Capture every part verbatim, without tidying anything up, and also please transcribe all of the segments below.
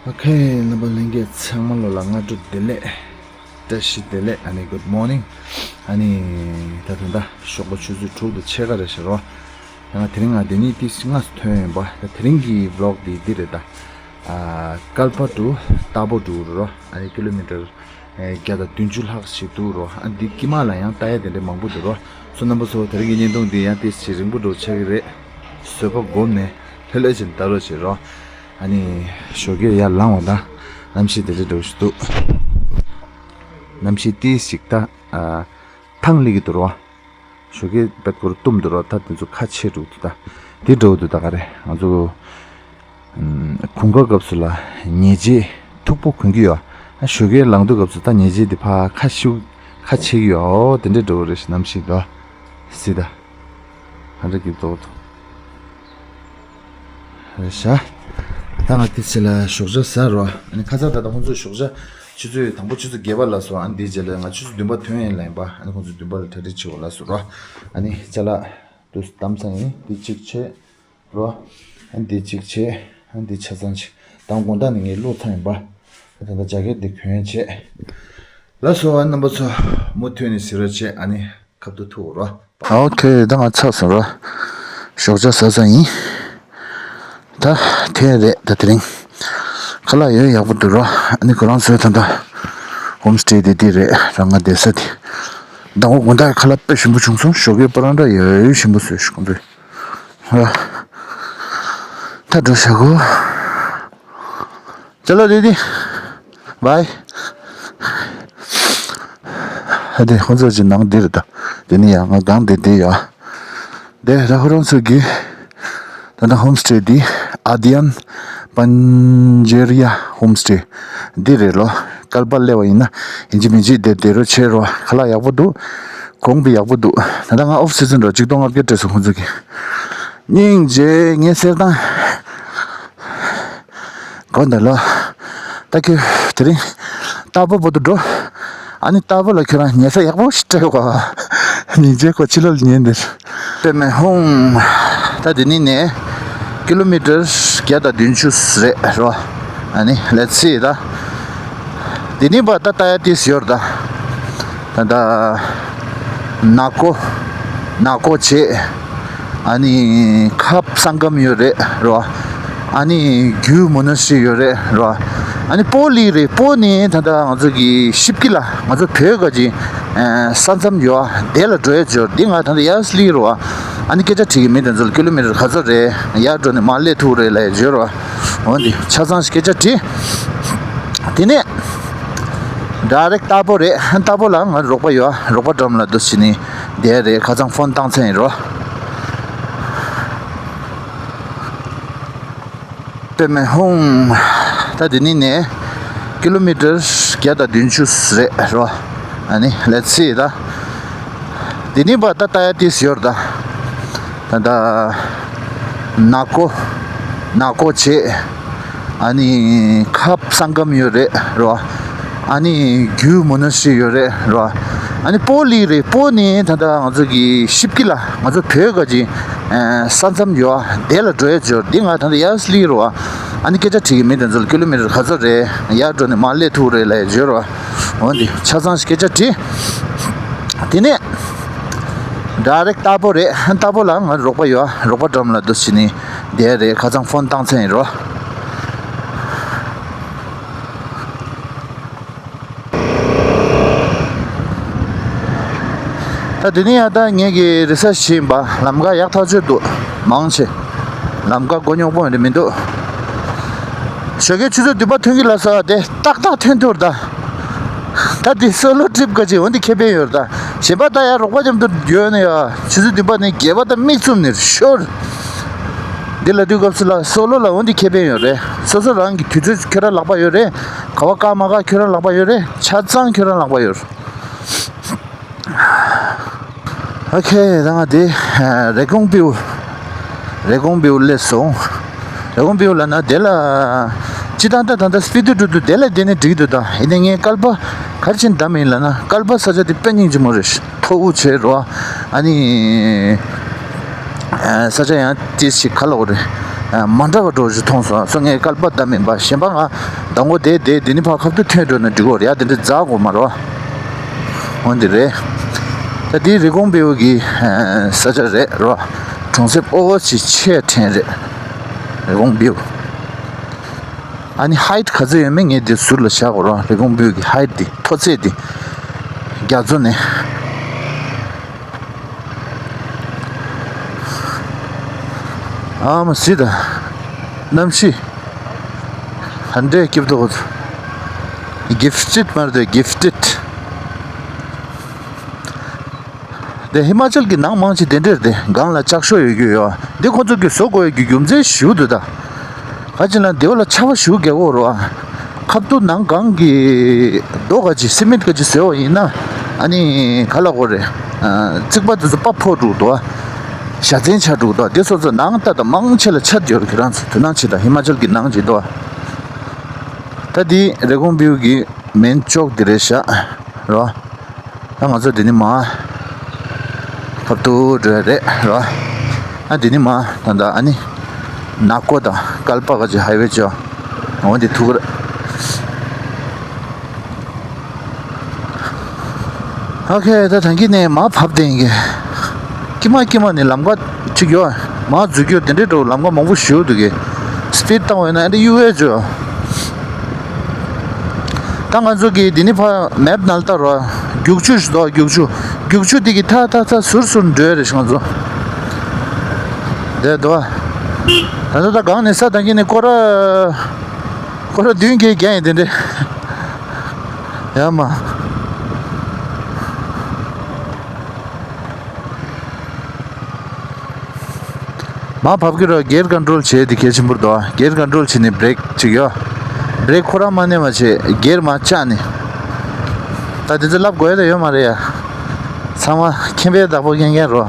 ཨོ་ཁེ། རྣམ་པ་ལྷན་རྒྱས་ཚང་མ་ལོ་ལ་སྔ་དྲོ་བདེ་ལེགས། བཀྲ་ཤིས་བདེ་ལེགས། ཨ་ནི་good morning། ཨ་ནི་ད་ད་ད་ཞོགས་པ་ཆུ་ཚོད་དྲུག་དང་ཕྱེད་ཀ་རེད་ཤག་རོ། ཡང་དེ་རིང་ང་དེ་ནི་ཏིས་ལྔ་ཐོན་ཡོད་པ། ད་དེ་རིང་གི་vlog་འདི་འདི་རེད་ད། ཨ་ཀལ་པ་དུ་ཏ་པོ་དུ་རོ། ཨ་ནི་ཀི་ལོ་མི་ཊར་བརྒྱ་དང་བདུན་ཅུ་ལྷག་ཞིག་འདུག་རོ། ཨ་འདི་དཀྱིལ་མ་ལ་ཡང་ལྟ་ཡ་དེ་འདྲ་མང་པོ་འདུག་རོ། སོ་རྣམ་པ་ཚོ་དེ་རིང་གི་བརྙན་ཐུང་འདི་ཡང་ཏིས་ཆེ་རིང་པོ་འགྲོ་ཆགས་ཀྱི་རེད། བཟོད་པ་སྒོམ་ནས་ལྷོད་ལྷོད་བྱས་ལྟ་རོགས་བྱེད་རོ། ཨ་ནི་ཞོགས་ཀས་ཡར་ལངས་པ་དང་གནམ་གཤིས་དེ་འདྲ་འདྲ་བོ་ཞིག་འདུག་གནམ་གཤིས་ཏིས་ཞིག་ད་ཨ་ཐང་སླེབས་ཀྱི་འདུག་རོ། ཞོགས་ཀས་དཔེ་སྐོར་གཏུམ་དུ་རོ། ད་དེ་ཚོ་ཁ་ཕྱེ་འགྲོ་འདུག་ད་དེ་འགྲོ་འདུག་ད་ག་རེ་ང་ཚོ་ཨམ་དགུན་ཁ་སྐབས་སུ་ལ་ཉལ་ཆས་མཐུག་པོ་གོན་གྱི་ཡོད། ཨ་ཞོགས་ཀས་ལངས་དུས་སྐབས་སུ་ད་ཉལ་ཆས་དེ་ཕར་ཁ་ཤུ་ཁ་ཕྱེ་གི་ཡོད། དེ་འདྲ་འགྲོ་རེད་ཤག་གནམ་གཤིས་དོ་སི་ད་ཧ་འདྲ་གི་འདུག་འདུག་རེད་ཤག་ད་ང་དེ་ཚེ་ལ་ཞོགས་ཇ་ཟ་རོ། ཨ་ནི་ཁ་སང་ད་ལྟ་ཁོང་ཚོས་ཞོགས་ཇ་ཆུ་ཚོད་དང་པོ་ཆུ་ཚོད་བརྒྱད་པ་ལ་སོང་། ཨ་ནི་དེའི་རྗེས་ལ་ང་ཆུ་ཚོད་བདུན་པ་ཐོན་ཡིན་ལ་ཡིན་པ། ཨ་ནི་ཁོང་ཚོས་བདུན་པ་ལ་གྲ་སྒྲིག་བྱེད་དགོས་ལ་སོང་རོ། ཨ་ནི་ཅ་ལག་དུ་གཏམ་ཚང་ཡིན། དེ་གཅིག་བྱས་རོ། ཨ་ནི་དེ་གཅིག་བྱས། ཨ་ནི་དེ་ཆ་ཚང་བྱས། དང་དགོང་དག་ནི་ངའི་བློ་ཐང་ཡིན་པ། ད་ལྟ་ཇ་ཀེ་ཊི་དེ་གྱོན་བྱས་ལ་སོང་། ཨ་ནི་རྣམ་པ་ཚོ་མུ་མཐུད་ནས་གཟིགས་རོགས་བྱས། ཨ་ནི་ཁ་ཐུག་ཐུག་རོ། ཨོ་ཁེ། ད་ང་ཚར་སོང་ར། ཞོགས་ཇ་ཟ་ས་ཡིན། ད་ཐེངས་རེད་ད་དེ་རིང་། ཁ་ལག་ཡོད་ཡག་པོ་འདུག་ར། ཨ་ནི་ཁོ་རང་ཚོའི་ད་ལྟ་ཧོམ་སི་ཊེ་དེ་འདི་རེད་ར། ང་བསྡད་ས་དེ། ཟླ་བ་དགོང་དག་ཁ་ལག་དཔེ་ཞིམ་པོ་བྱུང་སོང་། ཞོགས་ཀས་པ་རང་འདྲ་ཡོད་ཞིམ་པོ་བཟོས་ཤག་ཁོང་ཚོས། ར། ད་འགྲོ་བཞག་གོ། ཅ་ལག་རེ་ཌི། བའི། ཨ་དེ་ཁོང་ཚོ་ཅི་ནང་འདིར་ད། དེ་ནི་ཡང་ང་གང་དེ་དེ་ཡ། དེ་ད་ཁོ་རང་ཚོ་གི། ད་ལྟ་ཧོམ་སི་ཊེ་འདི་ཨ་དི་ཡན་པན་ཇེ་རི་ཡ་ཧོམ་སི་ཊེ་འདི་རེད་ལོ། ཀལ་པ་སླེབས་པ་ཡིན་ན་ཡིན་གཅིག་མིན་གཅིག་དེ་བསྡད་རོགས་བྱེད་རོགས། ཁ་ལག་ཡག་པོ་འདུག་གོང་འདི་ཡག་པོ་འདུག་ད་ལྟ་ང་ཨོཕ་སི་ཛན་རོ། ཆིག་སྟོང་ལྔ་བརྒྱ་སྤྲད་སོང་ཁོང་ཚོ་གི། སྙིང་རྗེ། ངའི་གསེར་ཐང་། གོ་འདི་ལོ། ད་ཁྱོད་དེ་རིང་ཏ་པོ་བོ་དུ་འགྲོ། ཨ་ནི་ཏ་པོ་ལ་ཁྱོད་རང་ཉལ་ས་ཡག་པོ་ཞིག་སྤྲད་གོ། སྙིང་རྗེ་ཁོ་ཕྱི་ལོགས་ཉལ་འདིར། པད་མ་ཧུང་། ད་དེ་ནི་ནས་ཀི་ལོ་མི་ཊར་བརྒྱ་དང་བདུན་ཅུ་རེད་རོ། ཨ་ནི་let's see ད། དེ་ནི་བ་ད་ལྟ་ཡ་ཏིས་ཡོར་ད། ད་ད། ནག་པོ། ནག་པོ་བྱས། ཨ་ནི་ཁབ་སང་སྐམ་ཡོད་རེད་རོ། ཨ་ནི་རྒྱུ་མོ་ན་ཤི་ཡོད་རེད་རོ། ཨ་ནི་པོ་ལི་རེད། པོ་ནི་ད་ལྟ་ང་ཚོ་གི་ཤིབ་ཀི་ལ་ང་ཚོ་བོད་ག་ཅིག་ས་མཚམས་ཡོད་ཨ། དེ་ལ་འགྲོ་ཡ་འབྱོར་འདི་ང་ད་ལྟ་ཡར་སླེབས་རོ། ཨ་ནི་སྐད་ཆ་དྲིས་ཀྱི་མི་དེ་ཚོ་ལ་ཀི་ལོ་མི་ཊར་ག་ཚོད་རེད། ཡར་འགྲོ་ནས་མར་སླེབས་ཐུབ་རེད་ལབ་ཡ་འབྱོར་རོ། འོ་འདི་ཆ་ཚང་སྐད་ཆ་དྲིས། དེ་ནས་ཌའི་རེག་ཏ་པོ་རེད། ཏ་པོ་ལ་ང་རོགས་པ་ཡོད། རོགས་པ་འགྲམ་ལ་འདུག་སེ་ནི་བསྡད་རེད། ཁ་སང་ཕོན་བཏང་ཚར་ཡིན་རོ། པད་མ་ཧུང་། ད་དེ་ནི་ནས་ཀི་ལོ་མི་ཊར་བརྒྱ་དང་བདུན་ཅུ་རེད་རོ། ཨ་ནི་let's see ད། དེ་ནི་བ་ད་ལྟ་ཡ་ཏིས་ཡོར་ད། ད་ད། ནག་པོ། ནག་པོ་བྱས། ཨ་ནི་ཁབ་སང་སྐམ་ཡོད་རེད་རོ། ཨ་ནི་རྒྱུ་མོ་ན་ཤི་ཡོད་རེད་རོ། ཨ་ནི་པོ་ལི་རེད། པོ་ནི་ད་ལྟ་ང་ཚོ་གི་ཤིབ་ཀི་ལ་ང་ཚོ་བོད་ག་ཅིག་ས་མཚམས་ཡོད་ཨ། དེ་ལ་འགྲོ་ཡ་འབྱོར་འདི་ང་ད་ལྟ་ཡར་སླེབས་རོ། ཨ་ནི་སྐད་ཆ་དྲིས་ཀྱི་མི་དེ་ཚོ་ལ་ཀི་ལོ་མི་ཊར་ག་ཚོད་རེད། ཡར་འགྲོ་ནས་མར་སླེབས་ཐུབ་རེད་ལབ་ཡ་འབྱོར་རོ། འོ་འདི་ཆ་ཚང་སྐད་ཆ་དྲིས། དེ་ནས་ཌའི་རེག་ཏ་པོ་རེད། ཏ་པོ་ལ་ང་རོགས་པ་ཡོད། རོགས་པ་འགྲམ་ལ་འདུག་སེ་ནི་བསྡད་རེད། ཁ་སང་ཕོན་བཏང་ཚར་ཡིན་རོ། ད་དེ་ནས་ཡང་ད་ངེད་ཀྱི་རི་སར་ཆི་བྱེད་ཡིན་པ། ལམ་ཁ་ཡག་ཐག་ཆོད་འདུག་མང་ཆེ། ལམ་ཁ་མགོ་རྙོག་པོ་འདི་མི་འདུག་ཞོགས་ཀའི་ཆུ་ཚོད་བདུན་པ་ཐོན་གྱི་ལ་ས་དེ་ཏག་ཏག་ཐོན་ཐུབ་ད། ད་འདི་སོ་ལོ་ཊི་རིབ་ག་ཅིག་འོན་ཏེ་ཁེ་ཕན་ཡོད་ད། གཞན་པ་ད་ཡ་རོགས་པ་མཉམ་དུ་ཡོད་ན་ཡ་ཆུ་ཚོད་བདུན་པ་ནས་བརྒྱད་པ་ད་མིག་བཙུམ་ནས་ཤོར། འདི་ལ་དུས་སྐབས་སུ་ལ་སོ་ལོ་ལ་འོན་ཏེ་ཁེ་ཕན་ཡོད་རེད། སོ་སོ་རང་གི་དུས་ཚོད་ཁྱོད་རང་ལག་པ་ཡོད་རེད། ག་བ་བཀག་མ་བཀག་ཁྱོད་རང་ལག་པ་ཡོད་རེད། ཆ་ཚང་ཁྱོད་རང་ལག་པ་ཡོད་རེད། ཨོ་ཁེ། ད་ང་དེ་རེ་ཀོང་པིའུ། རེ་ཀོང་པིའུ་སླེབས་སོང་། རེ་ཀོང་པིའུ་ལ་ན་དེ་ལ་སྤྱི་བཏང་ད་ད་ལྟ་སྤི་ཏི་ཏུ་ཏུ་དེ་ལ་དེ་ནས་འགྲིག་འདུག་ད་ཡིན་ནའི་ངས་ཀལ་པ་ག་རེ་བྱས་ནས་བདམས་ཡིན་ལབ་ན། ཀལ་པ་ས་ཆ་དེ་དཔེ་སྙིང་རྗེ་མོ་རེད། མཐོ་པོ་བྱས་རོ། ཨ་ནི་ས་ཆ་ཡང་ཏིས་ཞིག་ག་ལ་འོ་རེད། མ་འདྲ་བ་འདྲ་བོ་ཞིག་མཐོང་སོང་། སོ་ངས་སྐལ་པ་ད་མིན་པ་གཞན་པ་ང་མདང་དགོང་དེ་དེ་འདི་ནི་ཕར་ཁ་ཐུག་ཐོན་འགྲོ་ན་འགྲིག་གོ་རེད་ཡ། དེ་འདྲ་འཛག་དགོས་མ་རེད་བ། འོ་འདི་རེད། ད་འདི་རི་ཀོན་བིའུ་གི་ས་ཆ་རེད་རོ། གྲོང་གསེབ་ཨོ་ཅི་ཆེ་ཕྲན་རེད། རི་ཀོན་བིའུ། ཨ་ནི་ཧའིཊ་ག་ཚོད་ཡོད་མེད་ངས་འདི་ཟུར་ལ་བཞག་གོ་རོགས། རི་ཀོན་བིའུ་གི་ཧའིཊ་འདི་མཐོ་ཚད་འདི་རྒྱ་མཚོ་ནས། ཨ་མ་གཟིགས་དང་། གནམ་གཤིས་ག་འདྲས་སྐྱིད་པོ་འདུག། གིཕ་ཊེཌ་མ་རེད་དེ་གིཕ་ཊེཌ། དེ་ཧི་མ་ཅལ་གྱི་ནང་མང་ཆེ་དེ་འདྲས་རེད་དེ། སྒང་ལ་ལྕགས་ཤོག་ཡོད་རྒྱུ་ཡོད། འདི་ཁོ་ཚོ་གི་བཟོ་དགོས་ཡོད་རྒྱུ་རྒྱུ་མཚན་ཞིག་འདུག་ད། ག་ཅི་ན་དེ་བ་ལ་ཆར་པ་ཞིག་རྒྱག་གོ་རོ། ཁ་ཐུག་ནང་སྒང་གི་རྡོ་ག་ཅི་སི་མེན་ཊི་ག་ཅི་བཟོས་པ་ཡིན་ན། ཨ་ནི་ག་ལ་གོ་རེད། རྩིག་པ་དེ་ཚོ་པ་ཕོ་འགྲོ་འདུག། བཞའ་ཚན་ཆགས་འགྲོ་འདུག། དེ་སོ་སོ་ནང་ལྟ་དང་མང་ཆེ་ལ་ཆགས་ཡོད་རེད། ཁྱེད་རང་ཚོ་དོ་སྣང་བྱེད་དང་། ཧི་མ་ཅལ་གྱི་ནང་བྱེད་འདུག། ད་འདི་རི་ཀོན་བིའུ་གི་མེན་ཅོག་འདི་རེད་ཤག་རོ། ད་ང་ཚོ་འདི་ནས་མར་ཁ་ཐུག་འགྲོ་ཡ་རེད་རོ། ཨ་འདི་ནས་མར་ད་ལྟ་ཨ་ནི་ནག་ཀོ་དང་ཀལ་པ་ག་ཅི་ཧའི་ཝེ་ཅོ། འོ་འདི་ཐུག་རེད། ཨོ་ཁེ། ད་ཐང་གི་ནས་མར་བབས་བསྡད་ཡིན་གི། ཀྱི་མ་ཀྱི་མ་ནས་ལམ་ཁ་ཅིག་ཡོད། མར་འཛུལ་རྒྱུ་དེ་འདྲའི་འགྲོ་ལམ་ཁ་མང་པོ་ཞིག་འདུག་གི། སི་པིཌ་བཏང་བས་ན་ཨ་འདྲ་གཡུག་ཡས་བྱོས། ད་ང་ཚོ་གི་འདི་ནི་ཕ་མེབ་ནང་ལྟ་རོགས། རྒྱུག་ཆུ་ཞིག་འདུག། རྒྱུག་ཆུ། རྒྱུག་ཆུ་འདི་གི་ཐག་ཐག་ཐག་ཟུར་ཟུར་འགྲོ་ཡ་རེད་ཤག་ང་ཚོ། དེ་འདུག་བ། ད་ལྟ་ད་སྒང་ནས་ས་ཐང་གི་ནས་སྐོར་ར་སྐོར་ར་བདུན་བརྒྱད་བརྒྱབ་ཡིན་དེ་འདྲས། ཡ་མ། མར་བབས་ཀྱི་རོ། གིར་ཀོན་ཊོལ་བྱེད་དེ་གལ་ཆེན་པོ་འདུག་ཨ། གིར་ཀོན་ཊོལ་བྱེད་ནས་བྷི་རེག་ཅིག་ཡོད། བྷི་རེག་ཁོ་རང་མ་མནན་པ་བྱེད། གིར་མར་བཅག་ནས། ད་དེ་ཚོ་ལབ་དགོས་ཡ་ད་ཡོད་མ་རེད་ཡ། ཚང་མ་མཁྱེན་པའི་བདག་པོ་མཁྱེན་མཁན་རོ།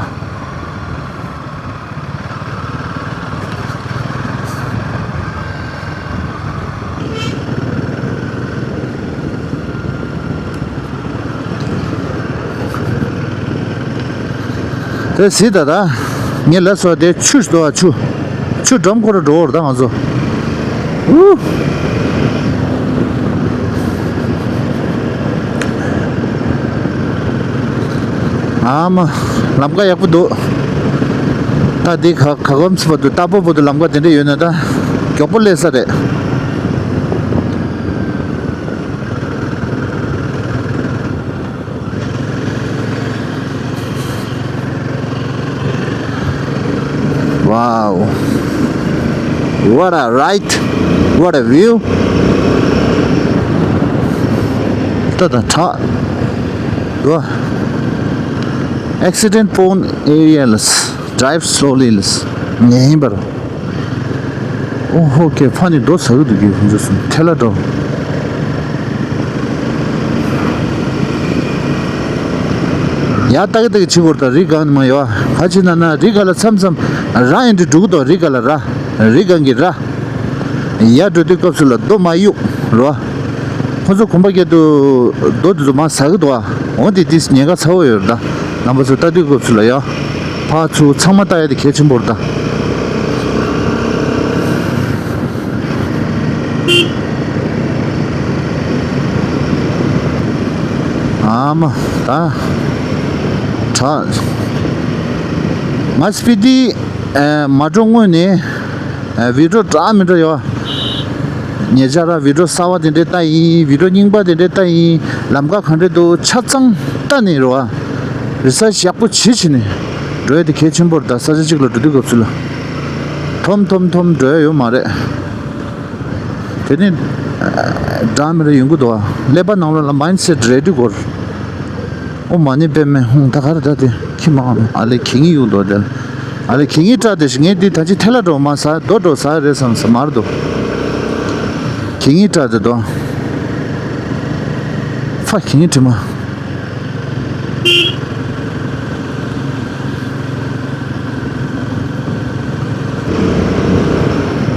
དེ་གཟིགས་ད་ད། ངས་ལབ་སོང་དེ་ཆུ་ཞིག་འདུག་ཨ། ཆུ། ཆུ་འགྲམ་སྐོར་ར་འགྲོ་བར་ད་ང་ཚོ། ཨུ། ཨ་མ། ལམ་ཁ་ཡག་པོ་འདུག། ད་འདི་ག་ག་གམ་སི་བར་དུ་རྟ་ཕོ་བར་དུ་ལམ་ཁ་དེ་འདྲ་ཡོད་ན་ད་མགྱོགས་པོ་སླེབས་ས་རེད། Wow. What a ride. What a view. ད་ད་ད། Accident prone area ལས། Drive slowly ལས། ངེས་ཡིན་པར། ཨོ་ཧོ་ཀེ། ཕ་ནི་རྡོ་ཟ་གི་འདུག་གི། ཁོང་ཚོ་གསུམ་ཐལ་ལ་འགྲོ། ཡ་ཏག་ཏག་བྱེད་དགོས་ད། རི་སྒང་ནས་མར་ཡོང་། ག་ཅི་ན་ན་རི་སྒང་ལ་མཚམས་མཚམས་ར་ཡིན་འདྲ་འགྲོ་གི་འདུག། རི་སྒང་ལ་ར། རི་སྒང་གི་ར། ཡར་འགྲོ་དུས་སྐབས་སུ་ལ་རྡོ་མར་གཡུག་རོ། ཁོ་ཚོ་གོམ་པ་རྒྱག་དུས་རྡོ་དེ་ཚོ་མར་ཟག་གི་འདུག་ཨ། འོ་དེ་དེ་ཉེན་ཁ་ཚ་བོ་ཡོད་རེད་ད། རྣམ་པ་ཚོ་ལྟ་དུས་སྐབས་སུ་ལ་ཡ། ཕར་ཚུར་ཚང་མ་ལྟ་ཡ་དེ་གལ་ཆེན་པོ་རེད་ད། ཨ་མ་ད། དྲག། ང་སྤི་ཏི་མ་འགྲོ་སྔོན་ནས་བི་ཌིའོ་འདྲ་མི་འདྲ་ཡོད། ཉེ་ཆར་བི་ཌིའོ་གསར་བ་དེ་འདྲས་ལྟ་ཡིན། བི་ཌིའོ་རྙིང་པ་དེ་འདྲས་ལྟ་ཡིན། ལམ་ཁ་ག་འདྲས་འདུག་ཆ་ཚང་ལྟ་ནས་རེད་བ། རི་སར་ཆི་ཡག་པོ་བྱེད་བྱེད་ནས་འགྲོ་ཡ་དེ་གལ་ཆེན་པོ་རེད་ད། ས་ཆ་གཅིག་ལ་འགྲོ་དུས་སྐབས་སུ་ལ་ཐོམ་ཐོམ་ཐོམ་འགྲོ་ཡ་ཡོད་མ་རེད། དེ་ནས་འདྲ་མི་འདྲ་ཡོང་གི་འདུག་ཨ། ཀླད་པ་ནང་ལོགས་ལ་མའིན་སེཊ་རེ་ཌི་དགོས། ཨོ་མ་ཎི་པདྨེ་ཧཱུྃ། ད་ག་རེ་ད་དེ་ཁྱི་མ་ཨ་ལེ་ཁྱི་ངན་ཡོང་འདུག་དེ་ལ། ཨ་ལེ་ཁྱི་ངན་སྐྲག་དེ་ཞིག་ངས་འདི་ད་ཅི་ཐལ་ལ་འགྲོ་མ་ཟ། རྡོ་འགྲོ་ཟ་རེད་བསམ་ས་མར་འདུག། ཁྱི་ངན་སྐྲག་དེ་འདུག། ཕ་ཁྱི་ངན་དྲི་མ།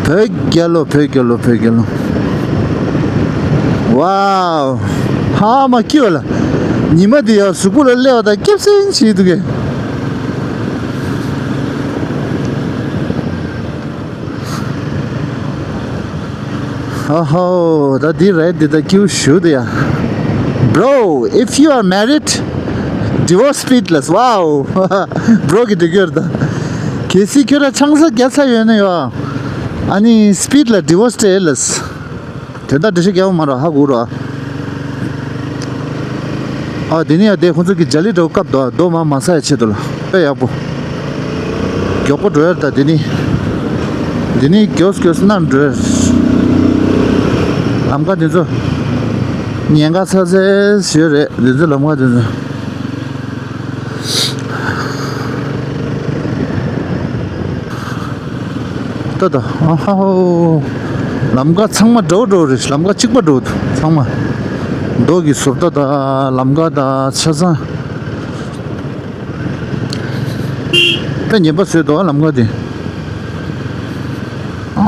བོད་རྒྱལ་ལོ། བོད་རྒྱལ་ལོ། བོད་རྒྱལ་ལོ། ཝའོ། ཧ་མ་སྐྱིད་པ་ལ། ཉི་མ་འདི་ཡང་གཟུགས་པོ་ལ་སླེབས་པ་དང་སྐྱབས་སེམས་བྱེད་འདུག་གས། ཨ་ཧོ། ད་འདི་རེད། འདི་ད་ཀྱུ་ཞུ་དེ་ཡ། Bro, if you are married, divorce སྤིཌ་ལས། Wow. Bro གི་འདི་གྱུར་ད། གལ་སྲིད་ཁྱོད་ར་ཆང་ས་རྒྱག་ས་ཡོད་ན་ཡོ། ཨ་ནི་སྤིཌ་ལ་ཌི་ཝོར་སི་སྤྲད་ལས། དེ་ལྟར་འགྲེལ་བཤད་རྒྱག་པ་མ་རོགས། ཧ་གོ་རོགས། ཨ་དེ་ནི་ཡ་དེ་ཁོང་ཚོ་གི་ཇ་ལི་འདྲ་བོ་བཀབ་འདུག་རྡོ་མ་མ་ཟ་ཡ་ཆེད་དུ་ལ། དཔེ་ཡག་པོ། མགྱོགས་པོ་འགྲོ་ཡ་རེད། ད་དེ་ནི། དེ་ནི་མགྱོགས་མགྱོགས་ནང་འགྲོ་ཡ་རེད། ལམ་ཁ་དེ་ཚོ་ཉེན་ཁ་ཚ་ཚ་ཞིག་རེད། དེ་ཚོ་ལམ་ཁ་དེ་ཚོ། ཏོ་ཏོ། ཨ་ཧ་ཧོ། ལམ་ཁ་ཚང་མ་འདྲ་བོ་འདྲ་བོ་རེད། ལམ་ཁ་གཅིག་པ་འདྲ་བོ་འདུག་ཚང་མ། རྡོ་གི་བཟོ་ལྟ་དང་ལམ་ཁ་དང་ཆ་ཚང་། དཔེ་ཉེས་པ་བཟོས་འདུག་ལམ་ཁ་དེ།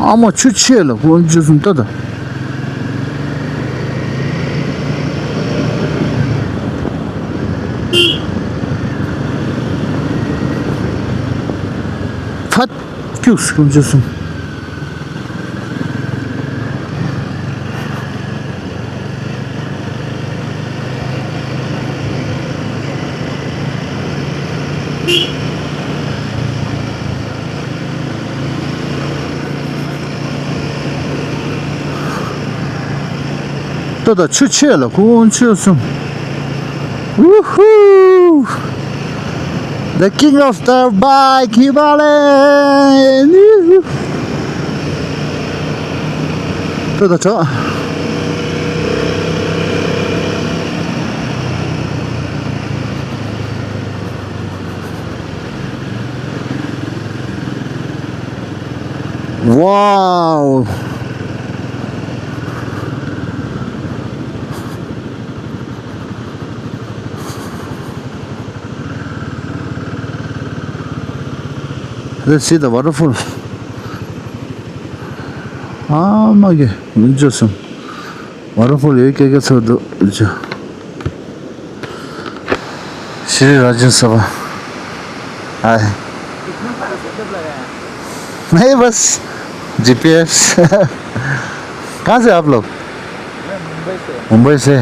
ཨ་མ་ཆུ་ཆེ་ལ་ཀུན་སྤྱོད་གསུམ་ལྟ་དང་། ཕ་ཀྱུག་ཀུན་སྤྱོད་གསུམ། ཏོ་ཏོ། ཆུ་ཆེ་ལ་ཀུན་སྤྱོད་གསུམ། Woohoo! The king of the bike, Himalayan! ཏོ་ཏོ་ཏོ། Wow! Let's see the waterfall. ཨ་མ་གི་མི་འཇོ་སོང་། Waterfall ཡོད་སྐད་སྐད་ཚོར་འདུག་ཅོ། श्री राजेंद्र सभा। हाय। नहीं, बस जीपीएस। कहाँ से आप लोग? मैं मुंबई से। मुंबई से।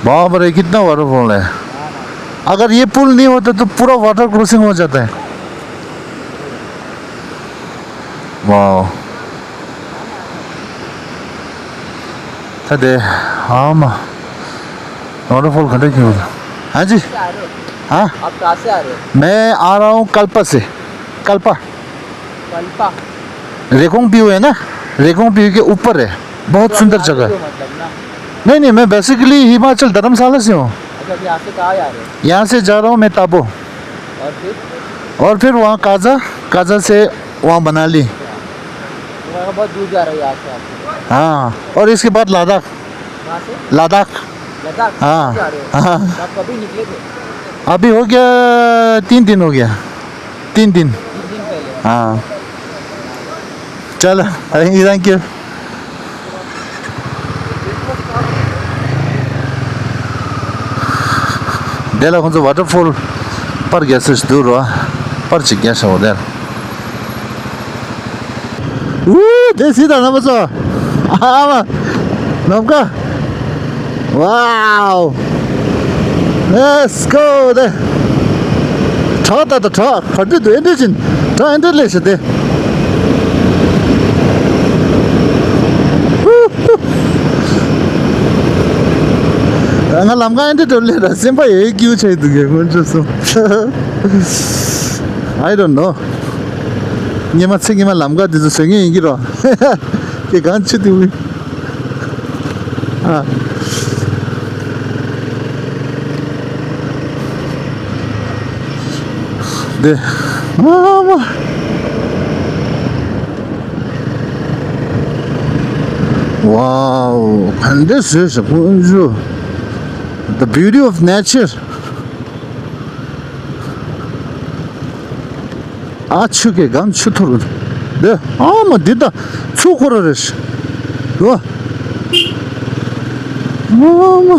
बाप रे, कितना वाटरफॉल है। हाँ ना। अगर ये पुल नहीं होता तो पूरा वाटर क्रॉसिंग हो जाता है। वाओ। ད་དེ། ཨ་མ། ཝ་ཊར་ཕོལ་ག་འདྲ་ཁྱོད། हाँ जी। कहाँ से आ रहे हो? हाँ? आप कहाँ से आ रहे हो? मैं आ रहा हूँ कल्पा से। कल्पा। कल्पा। रेगोंग व्यू है ना? रेगोंग व्यू के ऊपर है। बहुत तो अभी सुंदर आ जगह रहे है। हो मतलब ना? नहीं, नहीं, मैं बेसिकली हिमाचल धर्मशाला से हूँ। अच्छा, अभी यहाँ से कहाँ जा रहे हो? यहाँ से जा रहा हूँ मैं ताबो। और फिर? और फिर वहाँ काजा, काजा से वहाँ मनाली। तो वहाँ बहुत दूर जा रहे हो यहाँ से आप। हाँ, और इसके बाद लद्दाख। कहाँ से? लद्दाख। लद्दाख? हाँ, जा रहे हो? हाँ। तो आप कभी निकले थे? अभी हो गया, तीन दिन हो गया। तीन दिन। तीन दिन पहले? हाँ। चलो, thank you, thank you. དེ་ལ་ཁོང་ཚོ་ཝ་ཊར་ཕོལ་པར་རྒྱག་ས་ཞིག་འདུག་རོ། པར་ཅིག་རྒྱག་ཤག་འོ་དེ་ལ། ཨུ། དེ་སི་ད་ན་མ་ཚོ། ཨ་མ། ནམ་མཁའ། Wow! Let's go there. ཁྲག་ད་ད་ཁྲག་ག་འདྲ་འདུག་ཨེ་འདྲ་ཅིན་ཁྲག་ཨེ་འདྲ་ལས་ཤི་དེ། ང་ལམ་ཁ་ཨེ་འདྲ་འགྲོ་ལས་ར་སེམས་པ་ཡོད་སྐྱིད་ཆེ་འདུག་གི་སྔོན་ཆད་སོང་། I don't know. ཉི་མ་ཚེ་ཉི་མ་ལམ་ཁ་འདི་ཚོ་བཟོ་ངེས་ཡིན་གྱི་རོ། ཁྱེད་གང་ཆུ་དེ་ཨུ། ཨ། དེ། ཨ་མ། Wow, ག་འདྲ་བཟོས་ཤག་ཀུན་སྤྱོད། The beauty of nature. ཨ་ཆུ་གི་སྒང་ཆུ་འཐོར་གི་འདུག་དེ་ཨ་མ་འདི་ད་ཆུ་འཁོར་ར་རེད་ཤག་ལོ། ཨ་མ།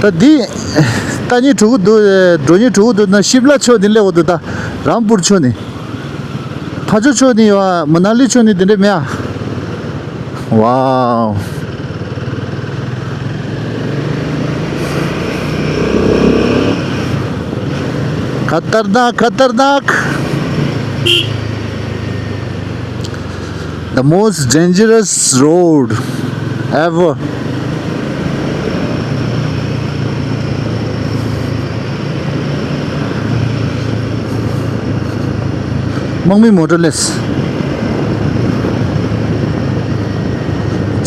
ད་འདི། ལྟ་ཉིན་དྲུག་འདུག་འགྲོ་ཉིན་དྲུག་འདུག་ན་ཤིབ་ལ་ཕྱོགས་ནས་སླེབས་འོ་འདུག་ད་རམ་པུར་ཕྱོགས་ནས། ཕ་ཇོ་ཕྱོགས་ནས་ཡོད་མ་ན་ལི་ཕྱོགས་ནས་དེ་འདྲས་མེད་ཨ། Wow. खतरनाक, खतरनाक। The most dangerous road ever. དམག་མི་མོ་ཊ་སླེབས།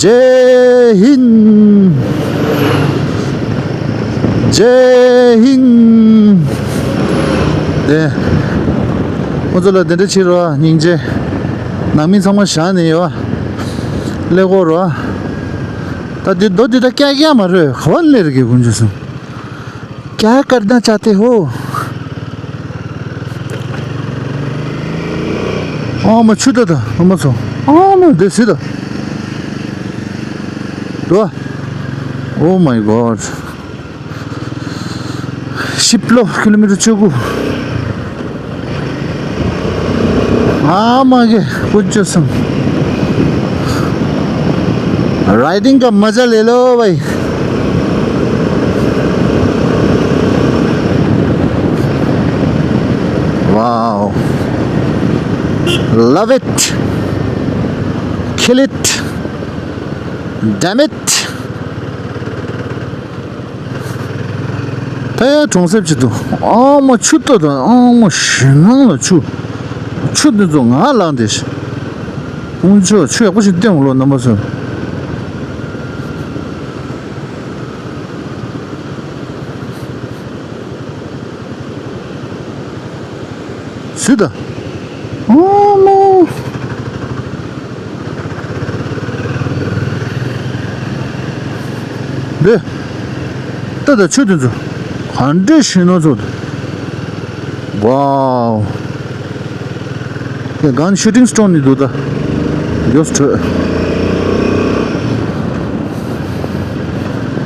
ཇེ་ཧིན། ཇེ་ཧིན། དེ། ཁོ་ཚོ་ལ་དེ་འདྲ་བྱེད་རོགས་སྙིང་རྗེ། ནང་མི་ཚང་མ་བཞག་ནས་ཡོད། སླེབས་དགོས་རོགས། ད་དེ་རྡོ་དེ་ད་ཀྱག་ཀྱག་མ་རེད། ག་བ་སླེབས་རེད་གི་དཀོན་མཆོག་གསུམ། क्या करना चाहते हो? ཨ་མ་ཆུ་ད་ད་ཨ་མ་ཚོ། ཨ་མ་དེ་སི་ད། འགྲོ། Oh my God. ཤི་པློ་ཀི་ལོ་མི་ཊར་བཅུ་དགུ། ཨ་མ་གི་དཀོན་མཆོག་གསུམ། राइडिंग का मजा ले लो भाई। Wow. Love it. Kill it. Damn it. ད་ཡ་གྲོང་གསེབ་ཅིག་འདུག་ཨ་མ་ཆུ་ལྟོ་དང་ཨ་མ་ཞེད་སྣང་ལ་ཆུ། ཆུ་འདི་ཚོ་ང་ལངས་ཏེ། དཀོན་མཆོག་ཆུ་ཡག་པོ་ཞིག་བསྟན་འོང་ལོ་རྣམ་པ་ཚོ། སུས་ད། ཨ་མ། འདི། ད་ད་ཆུ་དེ་ཚོ། ག་འདྲས་ཤིང་ནོ་ཚོ། Wow. The gun shooting stone ནི་འདུག་ད། ཡོས་ཁྲོད།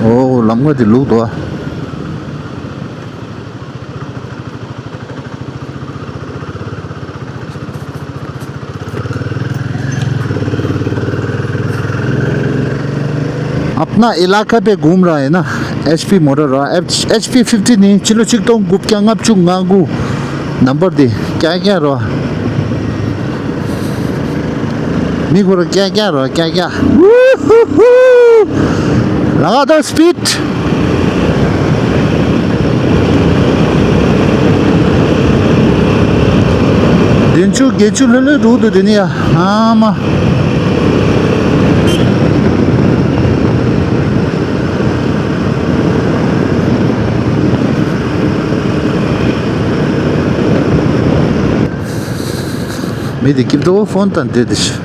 ཨོ་ལམ་ཁ་དེ་ལུག་འདུག་ཨ། अपना इलाका पे घूम रहा है ना। एचपी मोटर रहा। एचपी फिफ्टी नहीं, ཕྱི་ལོ་ཆིག་སྟོང་དགུ་བརྒྱ་ལྔ་བཅུ་ང་དགུ། ནམ་བར་དེ་ཀྱག་ཀྱག་རོ། མི་ཁོ་ར་ཀྱག་ཀྱག་རོ་ཀྱག་ཀྱག། लगातार स्पीड। བདུན་ཅུ་བརྒྱད་ཅུ་ལྷོད་ལྷོད་འགྲོ་འདུག་དེ་ནི་ཡ། ཨ་མ། མི་དེ་སྐྱིད་པོ་ཕོན་བཏང་བསྡད་དེ་ཤི།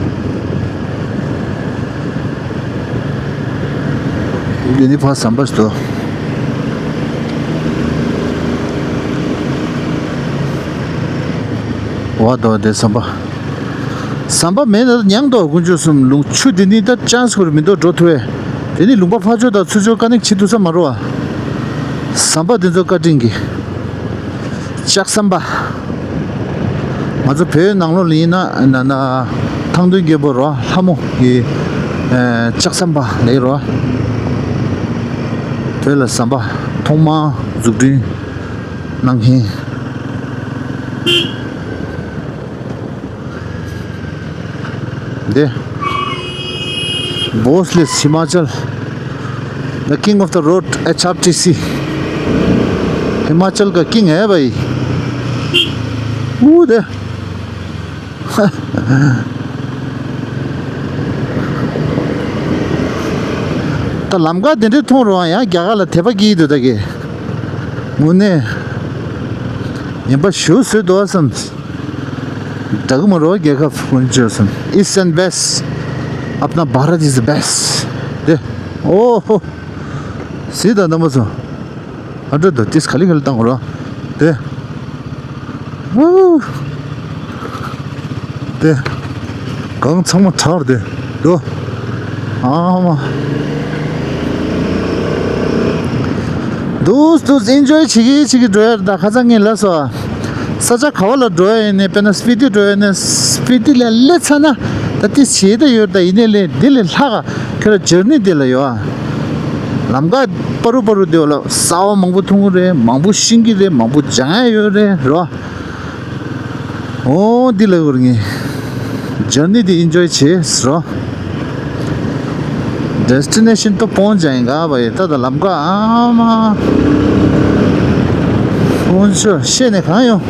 འདི་ནི་ཕ་ཟམ་པ་ཞིག་འདུག་འོ་དོ་དེ་ཟམ་པ། ཟམ་པ་མེད་ན་མྱང་དོ་དཀོན་མཆོག་གསུམ། ལུང་ཆུ་འདི་ནི་ད་ཅན་སི་ཁོར་མི་འདུག་འགྲོ་ཐུབ་པས། དེ་ནི་ལུང་པ་ཕར་ཕྱོགས་དང་ཚུར་ཕྱོགས་ཀ་ནེག་བྱེད་ཐུབ་ས་མ་རོ་བ། ཟམ་པ་འདི་ཚོ་བཀའ་དྲིན་གྱིས། ལྕགས་ཟམ་པ། ང་ཚོ་བོད་ནང་ལོགས་ལ་ཡིན་ན་ན་ན་ཐང་སྟོན་རྒྱལ་པོ་རོ་ལྷ་མོ་གི་ལྕགས་ཟམ་པ་ལས་རོ། བོད་ལ་ཟམ་པ་ཐོག་མར་འཛུགས་སྐྲུན་གནང་མཁན། འདི། Boss list Himachal. The king of the road, H R T C. Himachal का किंग है भाई। ऊ दे। ད་ལམ་ཁ་དེ་འདྲའི་མཐོང་རུང་ཡང་རྒྱ་གར་ལ་དད་པ་སྐྱེ་ཡི་འདུག་ད་གི། དངོས་གནས། ངན་པ་ཞེ་པོ་བཟོས་འདུག་བསམ། འདྲ་གི་མ་རེད་རྒྱལ་ཁབ་དཀོན་མཆོག་གསུམ། East and best. अपना Bharat is the best. དེ། ཨོ་ཧོ། གཟིགས་དང་རྣམ་པ་ཚོ། ཨ་འདྲ་འདུག་ཏིས་ག་ལི་ག་ལི་བཏང་རོགས། དེ། ཝུ། དེ། གངས་ཚང་མ་དྲག་རེད་དེ། འདུག་ཨ་མ། འདུག་འདུག་ཨེན་ཇོའི་བྱེད་ཀྱི་བྱེད་ཀྱི་འགྲོ་ཡ་རེད། ད་ཁ་སང་ངས་ལབ་སོང་། ས་ཆ་ག་བ་ལ་འགྲོ་ཡ་ཡིན་ནའི། དཔེར་ན་སྤི་ཏི་འགྲོ་ཡ་ཡིན་ན། སྤི་ཏི་ལ་སླེབས་ཚར་ན་ད་དེ་བྱེད་ད་ཡོད། ད་ཡིན་ནའི་ལས་འདི་ལས་ལྷག་ག་ཁྱོད་ར་ཇར་ནི་འདི་ལ་ཡོད་ཨ། ལམ་ཁ་པ་རུ་པ་རུ་འདི་ལ་ཟ་བ་མང་པོ་འཐུང་གི་རེད། མང་པོ་ཤེས་ཀྱི་རེད། མང་པོ་སྦྱང་ཡ་ཡོད་རེད་རོ། ཨོ་འདི་ལ་ཡོད་ངེས། ཇར་ནི་འདི་ཨེན་ཇོའི་བྱེད་རོ། ཌེ་སི་ཊི་ནེ་ཤན་ཏོ་པོན་ཅང་ག་བ་ཡི་ད་ད་ལམ་ཁ་ཨ་མ། ཧུན་ཆོ་ཤེས་ནས་གང་ཡོང་།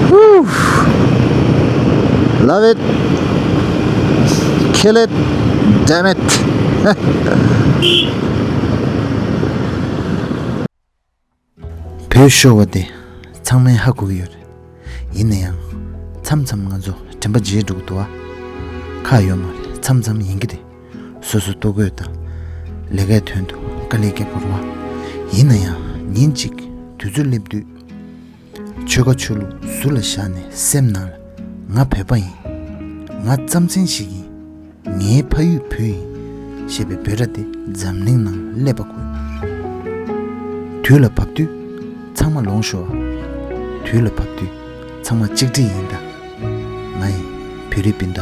ཧུ། Love it. Kill it. Damn it. བོད་ཤོར་བ་དེ་ཚང་མས་ཧ་གོ་གི་ཡོད་རེད། ཡིན་ན་ཡང་མཚམས་མཚམས་ང་ཚོ་དྲན་པ་བརྗེད་འགྲོ་གི་འདུག་ཨ། ཁག་ཡོད་མ་རེད། མཚམས་མཚམས་ཡིན་གྱི་རེད། སོ་སོ་ལྟོ་གོས་དང་ལས་ཀའི་དོན་དུ་དཀའ་ལས་རྒྱག་དགོས་རེད་བ། ཡིན་ན་ཡང་ཉིན་གཅིག་དུས་ཚོད་སླེབས་དུས། ཆོལ་ཁ་ཆོས་ལུགས་ཟུར་ལ་བཞག་ནས་སེམས་ནང་ལ་ང་བོད་པ་ཡིན། ང་རྩམ་ཟན་ཞིག་ཡིན། ངའི་ཕ་ཡུལ་བོད་ཡིན་ཞེས་པའི་འབོད་སྒྲ་དེ་འཛམ་གླིང་ནང་སླེབས་པ་དགོས། དུས་ལ་བབ་དུས་ཚང་མ་ལོངས་ཤོག། དུས་ལ་བབ་དུས་ཚང་མ་གཅིག་སྒྲིལ་ཡིན་ད། ང་ཡིན་བོད་རིགས་སྤུན་ཟླ།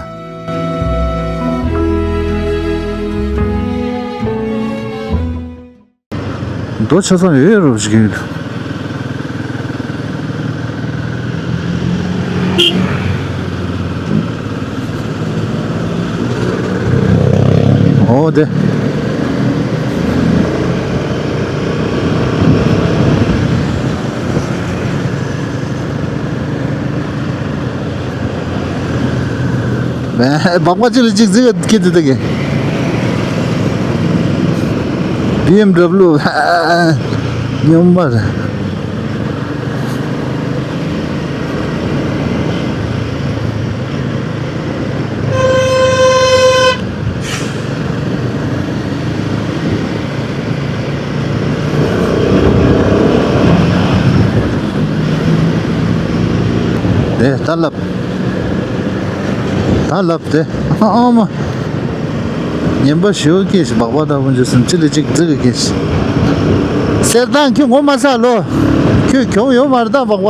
རྡོ་ཆ་ཚང་ཡོད་རོ་ཞིག་ཡོད། ཨོ་དེ། སྦག་སྦག་གཅིག་ལ་གཅིག་རྩིས་ཀ་སྐྱེ་དེ་ད་གི། བི་ཨེམ་ཌབ་ལུ་སྨྱོན་པ་རེད། དེ་ལྟར་ལབ། ད་ལབ་དེ། ཨ་མ། ངན་པ་ཞེ་པོ་སྐྱེས་ཤིག་སྦག་སྦག་ལྟ་བུ་འཇུ་སུན་ཅི་ལི་ཅིག་རྫི་གི་སྐྱེས་ཤིག་གསེར་ཐང་ཁྱོད་ངོ་མ་ཚ་ལོ། ཁྱོད་གྱོང་ཡོད་མ་རེད་ད་སྦག་སྦག་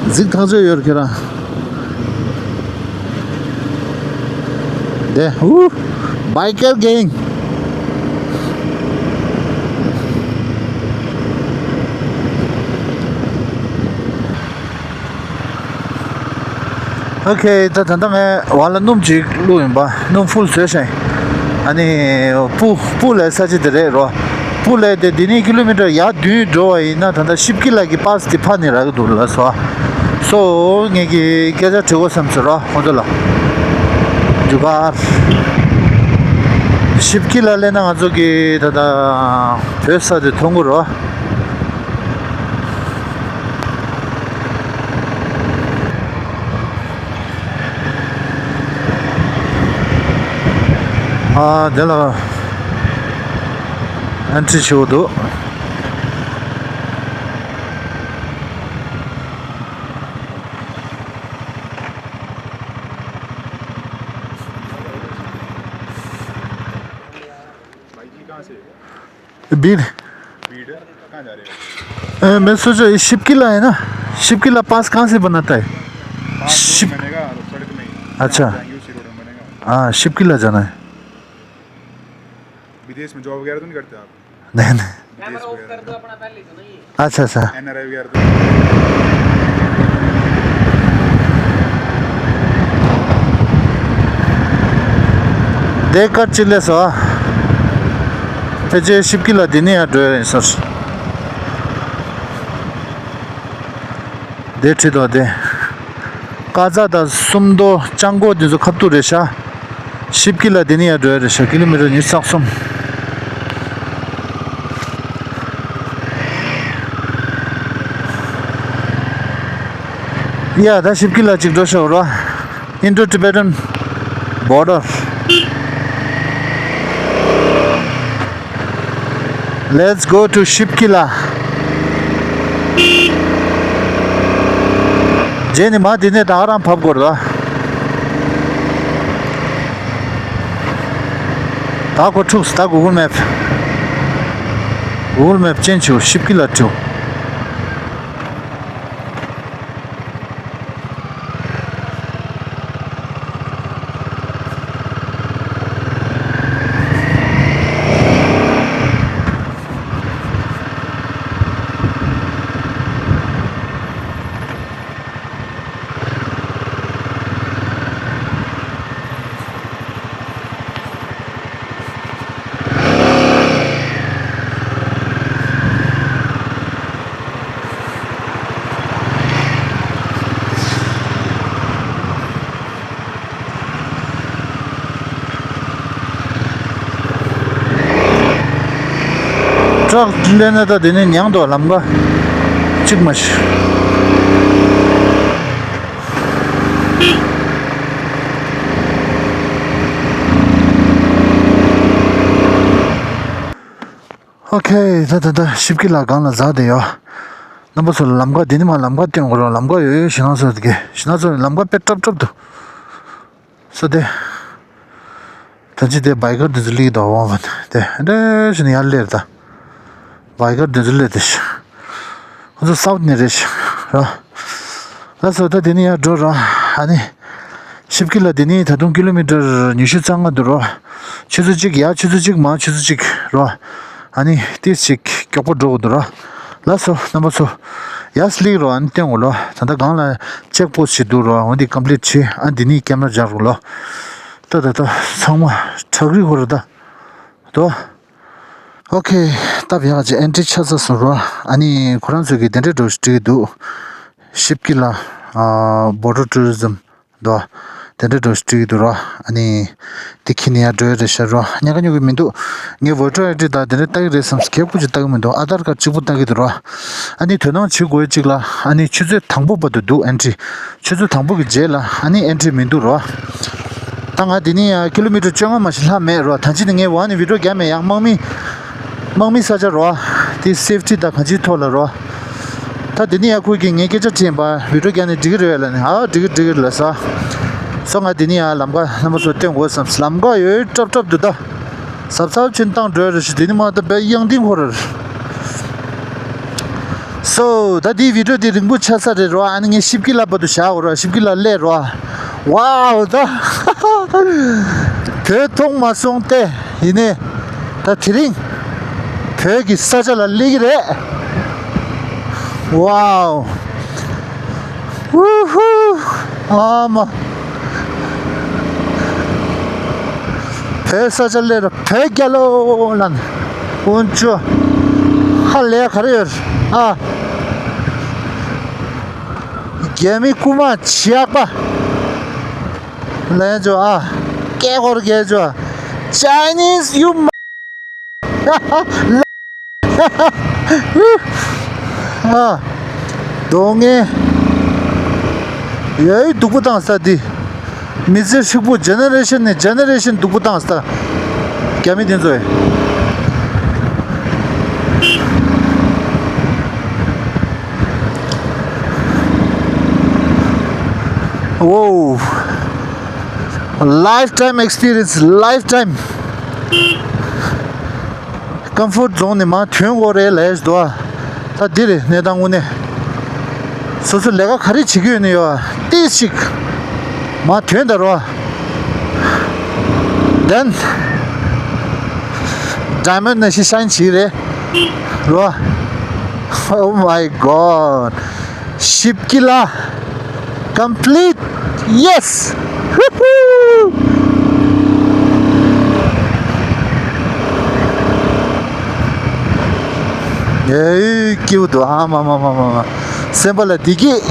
རྫིག་ཐག་ཆོད་ཡོད་རེད་ཁྱེད་རང་། དེ་ཧུ། Biker gang. ཨོ་ཁེ། ད་ད་ལྟ་ངས་བར་ལ་སྣུམ་ཅིག་བླུགས་ཡིན་པ། སྣུམ་ཕུལ་བཟོས་ཤིང་། ཨ་ནི་སྤུ་སྤུ་ལ་ས་ཆ་དེ་རེད་རོ། སྤུ་ལ་དེ་འདི་ནས་ཀི་ལོ་མི་ཊར་ཡར་བདུན་འགྲོ་བ་ཡིན་ན་ད་ལྟ་ཤིབ་ཀི་ལ་གི་པཱ་སི་དེ་ཕར་ནས་རག་གི་འདུག་ལ་སོ། སོ་ངས་ཀྱི་སྐད་ཆ་དྲི་དགོས་བསམ་སོང་རོ་ཁོང་ཚོ་ལ། རྒྱུ་གར། ཤིབ་ཀི་ལ་སླེབས་ན་ང་ཚོ་གི་ད་ལྟ་བོད་ས་དེ་མཐོང་གི་རོ། ཨ་དེ་ལ་ཨན་ཊི་རི་བྱེད་འདུག भाई जी कहाँ से है? बीड़। बीड़। कहाँ जा रहे हो? ए, मैं सोचा ये शिप किला है ना, शिप किला पास कहाँ से बनाता है? पास शिप बनेगा सड़क में ही। अच्छा। जाएंगे उसी रोड में बनेगा। हाँ, शिप किला जाना है। विदेश में जॉब वगैरह तो नहीं करते आप? नहीं, नहीं। विदेश वगैरह। अच्छा, अच्छा। एनआरआई वगैरह तो। དེ་ཀར་ཅི་ལས་སོ། ཕལ་ཆེར་ཤིབ་ཀི་ལ་དེ་ནས་ཡར་འགྲོ་ཡ་ཡིན་ས་རེད། དེ་ཁྲིད་དོ་དེ། ཀ་ཙ་དང་སུམ་མདོ་ལྕང་སྒོ་དེ་ཚོ་ཁ་ཐུག་རེད་ཤག་ཤིབ་ཀི་ལ་དེ་ནས་ཡར་འགྲོ་ཡ་རེད་ཤག་ཀི་ལོ་མི་ཊར་ཉི་ཤུ་རྩ་གསུམ། ཡ་ད་ཤིབ་ཀི་ལ་ཅིག་འགྲོ་ཤོག་རོ། Indo-Tibetan border. Let's go to Shipkila. དེ་ནི་མ་དེ་ནས་ད་ག་རང་བབས་དགོས་རེད་ད། ད་ཁོ་འཁྲུགས་སོང་། ད་གུ་གུལ་མེབ། གུ་གུལ་མེབ་ཅན་བྱོས། ཤིབ་ཀི་ལ་བྲིའོ། ཊག་སླེབས་ན་ད་དེ་ནས་མྱང་འདུག་ལམ་ཁ་གཅིག་མ་ཤི། ཨོ་ཁེ། ད་ད་ད་ཤིབ་ཀི་ལ་སྒང་ལ་འཛེགས་བསྡད་ཡོད། རྣམ་པ་ཚོ་ལ་ལམ་ཁ་དེ་ནས་མར་ལམ་ཁ་སྟོན་དགོས་རེད། ལམ་ཁ་ཡོད་ཡོད་ཞེད་སྣང་ཚོ་དེ་གས་ཞེད་སྣང་ཚོ་ལམ་ཁ་དཔེ་སྲབ་སྲབ་འདུག་སོ་དེ། ད་ཅི་དེ་བྷའི་ཀར་དེ་ཚོ་སླེབས་འདུག་འོང་བ་དེ་འདྲ་ཞིག་ནས་ཡར་སླེབས་ད། བྷའི་ཀར་དེ་ཚོ་སླེབས་དེ་ཤི། ཁོ་ཚོ་སའུཐ་ནས་རེད་ཤི་ར། ལགས་སོ། ད་དེ་ནས་ཡར་འགྲོ་ར། ཨ་ནི། ཤིབ་ཀི་ལ་དེ་ནས་ད་དུང་ཀི་ལོ་མི་ཊར་ཉི་ཤུ་རྩ་ལྔ་འདུག་ར། ཆུ་ཚོད་གཅིག་ཡར་ཆུ་ཚོད་གཅིག་མར་ཆུ་ཚོད་གཅིག་ར། ཨ་ནི་ཏིས་ཅིག་མགྱོགས་པོ་འགྲོ་དགོས་འདུག་ར། ལགས་སོ་རྣམ་པ་ཚོ། ཡར་སླེབས་རོགས། ཨ་ནི་སྟོན་དགོས་ལོ། ད་ལྟ་སྒང་ལ་ཅེག་པོ་སི་ཊི་ཞིག་འདུག་རོགས། འོ་འདི་ཀམ་པི་ལིཊ་བྱེད། ཨ་འདི་ནས་ཀེམ་ར་སྦྱར་རོགས་ལོ། ད་ད་ད་ཚང་མ་ཁྲག་རིག་ཧོ་ར་ད། དོ། ཨོ་ཁེ། སྟབས་ཡག་ཅིག་ཨེན་ཊི་རི་ཆགས་ཚར་སོང་རོགས། ཨ་ནི་ཁོ་རང་ཚོ་གིས་དེ་འདྲའི་འགྲོ་བྲིས་འདུག་ཤིབ་ཀི་ལ་ཨ་བོ་ཊར་ཊུ་རི་ཛིམ་འདུག་དེ་འདྲའི་འགྲོ་བྲིས་འདུག་རོགས། ཨ་ནི་དེ་ཁྱེར་ནས་ཡར་འགྲོ་ཡ་རེད་ཤག་རོགས། ཉན་ག་ཉོ་གི་མི་འདུག་ངས་ཝོ་ཊར་ཨའི་ཌི་དང་དེ་འདྲ་ལྟ་གི་རེད་བསམ། གལ་པོ་ཅིག་ལྟ་གི་མི་འདུག་ཨ་དྷར་ཀར་གཅིག་པུ་ལྟ་གི་འདུག་རོགས། ཨ་ནི་དོ་སྣང་བྱེད་དགོས་གཅིག་ལ། ཨ་ནི་ཆུ་ཚོད་དང་པོ་བར་དུ་འདུག་ཨེན་ཊི་རི། ཆུ་ཚོད་དང་པོ་གི་རྗེས་ལ་ཨ་ནི་ཨེན་ཊི་རི་མི་འདུག་རོགས། ད་ང་འདི་ནས་ཡང་ཀི་ལོ་མི་ཊར་བཅོ་ལྔ་མ་ཞིག་ལྷག་མེད་རོ། ད་ཅི་ནས་ངས་འོག་ནས་བི་ཌི་ཡོ་རྒྱབ་མེད། ཡང་དམག་མི་དམག་མི་ས་ཆ་རོ། དེ་སེབ་ཊི་དང་གང་ཅིའི་ཐོག་ལ་རོ། ད་འདི་ནས་ཡང་ཁོས་ཀྱིས་ངས་སྐད་ཆ་དྲིས་པ། བི་ཌི་ཡོ་རྒྱབ་ནས་འགྲིག་གི་རེད་ལབ་ནས། ཨ་འགྲིག་གི་འགྲིག་གི་རེད་ལབ་ས། སོ་ང་འདི་ནས་ཡང་ལམ་ཁ་རྣམ་པ་ཚོ་སྟོན་དགོས་བསམ། ལམ་ཁ་ཡོད་སྲབ་སྲབ་འདུག་ད། གཟབ་གཟབ་བྱས་ནས་བཏང་འགྲོ་རེ་ཞིག་འདི་ནས་མ་ད་བས་གཡང་ལྡིང་ཁོ་རེ། སོ་ད་འདིའི་བི་ཌི་ཡོ་འདི་རིང་པོ་ཆགས་ས་རེད་རོ། ཨ་ནི་ངས་ཤིབ་ཀི་ལ་བར་དུ་བཞག་གོ་རོ། ཤིབ་ཀི་ལ་སླེབས་རོ། ཝའོ་ད། བོད་མཐོང་མ་སོང་སྟེ། ཡིན་ནའི་ད་དེ་རིང་བོད་ཀྱི་ས་ཆ་ལ་སླེབས་ཀྱི་རེད། ཝའོ། ཝུ་ཧུ། ཨ་མ། བོད་ས་ཆ་སླེབས་ར། བོད་རྒྱལ་ལོ་ལ་ནི། དཀོན་མཆོག་ཧ་ལས་ག་རེ་ཡོད་ཨ། རྒྱལ་མི་རྐུ་མ་ཇག་པ་ལན་ཅོ་ཨ། སྐད་སྐོར་རྒྱལ་ཅོ། Chinese you ཨ། སྡུག་བསྔལ། ཡའི་སྡུག་པོ་བཏང་ས་འདི། མི་ཚེ་ཧྲིག་པོ་ཇེ་ནེ་རེ་ཤན་ནས་ཇེ་ནེ་རེ་ཤན་སྡུག་པོ་བཏང་ས། རྒྱ་མི་དེ་ཚོས། Wow. Lifetime experience, lifetime. ཀམ་ཕོརཊ་ཛོན་ནས་མར་ཐོན་དགོས་རེད་ལབ་ཡ་ཞིག་འདུག་ཨ། ད་འདི་རེད་གནས་སྟངས་དངོས་གནས། སོ་སོ་ལས་ཀ་ག་རེ་བྱེད་ཀྱི་ཡོད་ནི་ཡོད་ཨ། ཏིས་ཅིག་མར་ཐོན་ད་རོ། Then diamond ནང་བཞིན་ཤའིན་བྱེད་ཀྱི་རེད་རོ། Oh my God. ཤིབ་ཀི་ལ་complete. Yes. Woohoo. ཡའི་སྐྱིད་པོ་འདུག་ཨ་མ་མ་མ་མ་མ། སེམས་པ་ལ་བདེ་སྐྱིད།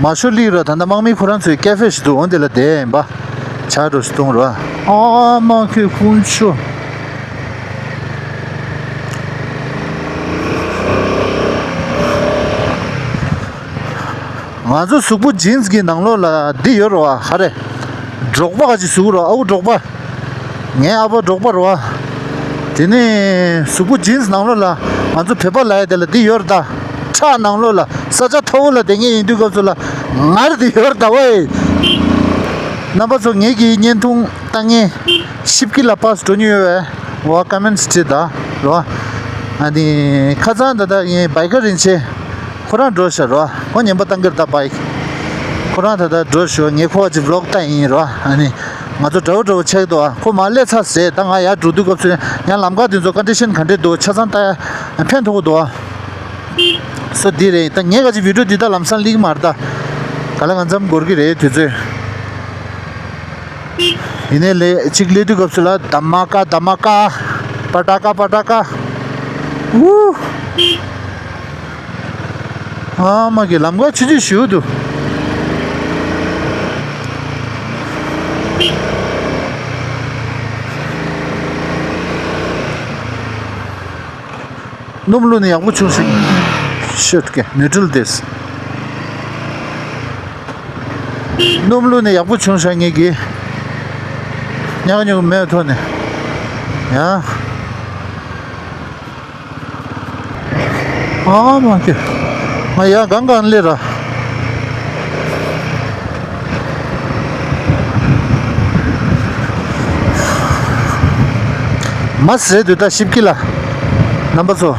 མ་ཤོ་ལི་ར་ད་ལྟ་དམག་མི་ཁོ་རང་ཚོའི་ཀེ་ཧྥེ་ཞིག་འདུག་འོ་འདི་ལ་བསྡད་ཡིན་པ། ཇ་འདྲ་ཞིག་བཏུང་ར། ཨ་མ་ཁྱོད་དཀོན་མཆོག་ང་ཚོ་གཟུགས་པོ་ཇིན་སི་གི་ནང་ལོགས་ལ་འདི་ཡོད་རེད་བ། ག་རེ། འབྲོག་པ་ག་ཅིག་གཟུགས་རེད་བ། ཨ་ཁུ་འབྲོག་པ། ངའི་ཨ་ཕ་འབྲོག་པ་རེད་བ། དེ་ནས་གཟུགས་པོ་ཇིན་སི་ནང་ལོགས་ལ་ང་ཚོ་བོད་པ་ལབ་ཡ་དེ་ལ་འདི་ཡོད་རེད་ད། ཁྲག་ནང་ལོགས་ལ་ས་ཆ་མཐོ་བོ་ལ་བསྡད་མཁན་ཡིན་དུས་སྐབས་སུ་ལ་ངར་འདི་ཡོད་རེད་ད་ཝེ། རྣམ་པ་ཚོ་ངེད་ཀྱི་བརྙན་ཐུང་ལྟ་མཁན་ཤིབ་ཀི་ལ་པཱས་འགྲོ་མྱོང་ཡོད་པས་ཝ་ཀ་མེན་སི་བྲིས་ད་རོ། ཨ་ནི་ཁ་སང་ད་ལྟ་ངའི་བའི་ཀར་རིན་ཆེན་ཁོ་རང་འགྲོ་ཤག་རོ། ཁོ་ཉན་པ་བཏང་གི་རེད་ད་བའི་ཁོ་རང་ད་ལྟ་འགྲོ་ཤོག་ངས་ཁོ་བ་ཅིག་བི་ལོག་ལྟ་ཡིན་རོ། ཨ་ནི་ང་ཚོ་འདྲ་བོ་འདྲ་བོ་ཆགས་འདུག་ཨ་ཁོ་མ་སླེབས་ཚར་ཟེར། ད་ང་ཡར་འགྲོ་དུས་སྐབས་སུ་ཡང་ལམ་ཁ་དེ་ཚོ་ཀོན་ཌི་ཤན་ག་འདྲས་འདུག་ཆ་ཚང་ལྟ་ཡ་ཕན་ཐོགས་འདུག་ཨ། སོ་འདི་རེད། ད་ངས་ག་ཅིག་བི་ཌིའོ་འདི་ད་ལམ་སང་ལིག་མ་རེད་ད། ག་ལ་གང་འཚམ་འགོར་གི་རེད་དུས་ཚོད། ཡིན་ནའི་ལས་གཅིག་སླེབས་དུས་སྐབས་སུ་ལ་དྷ་མ་ཀ་དྷ་མ་ཀ། པ་ཊ་ཀ་པ་ཊ་ཀ། ཨུ། ཨ་མ་གི་ལམ་ཁ་ཆུ་ཆུ་ཞུ་འདུག་སྣུམ་བླུགས་ནས་ཡག་པོ་བྱུང་ཞིག་ཤོད་ཀྱི་ནིའུ་ཊྲལ་དེས། སྣུམ་བླུགས་ནས་ཡག་པོ་བྱུང་ཤག་ངེད་ཀྱི་ཉག་ཉོག་མེད་ཐོག་ནས་ཡང་། ཨ་མ་ཀི། ང་ཡ་གང་གང་སླེབས་ར། མ་ཟད་དུས་ད་ཤིབ་ཀི་ལ། རྣམ་པ་ཚོ།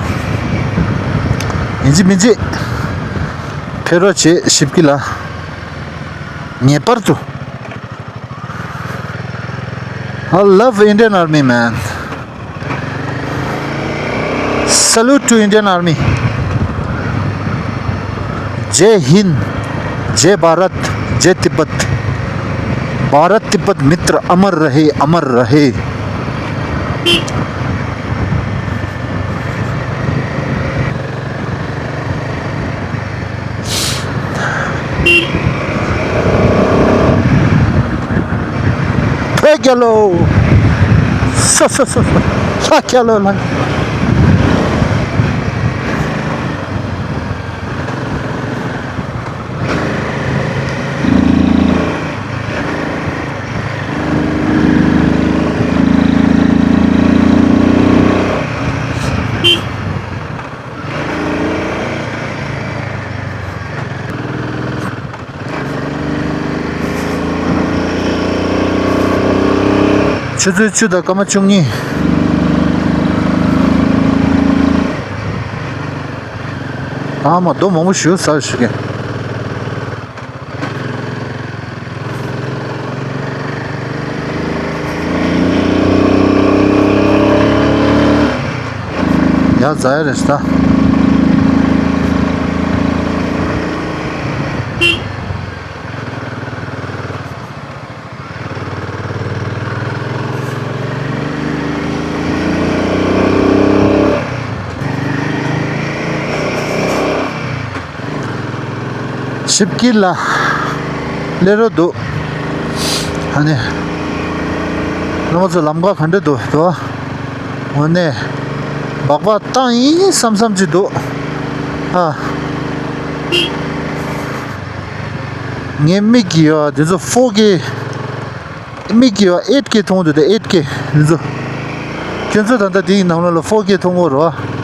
ཡིན་གཅིག་མིན་གཅིག་ཕེབས་རོགས་བྱེད་ཤིབ་ཀི་ལ། ངེས་པར་དུ། I love Indian Army, man. Salute to Indian Army. जय हिंद, जय भारत, जय तिब्बत। भारत तिब्बत मित्र अमर रहे, अमर रहे। བོད་རྒྱལ་ལོ། སོ་སོ་སོ་སོ། ལྷ་རྒྱལ་ལོ་ལ། ཆུ་ཚོད་བཅུ་དང་སྐར་མ་བཅུ་གཉིས། ཨ་མ་རྡོ་མང་པོ་ཞིག་ཟ་ཞིག་གི། ཡ་ཟ་ཡ་རེད་ད། ཞིབ་དཀྱིལ་ལ་སླེབས་རོགས་འདུག་ཨ་ནི། རྣམ་པ་ཚོ་ལམ་ཁ་ག་འདྲ་འདུག་དོ། འོ་ནས། སྦག་སྦག་བཏང་ཡིན་བསམ་བསམ་ཅིག་འདུག་ཨ། ངའི་མིག་གིས་ཡོད་དེ་ཚོ་ཕོར་ཀེ། མིག་གིས་ཡོད་ཨེཊ་ཀེ་མཐོང་འདུག་དེ་ཨེཊ་ཀེ་དེ་ཚོ། ཁྱོད་ཚོ་ད་ལྟ་དེའི་ནང་ལོགས་ལ་ཕོར་ཀེ་མཐོང་གི་རེད་བ།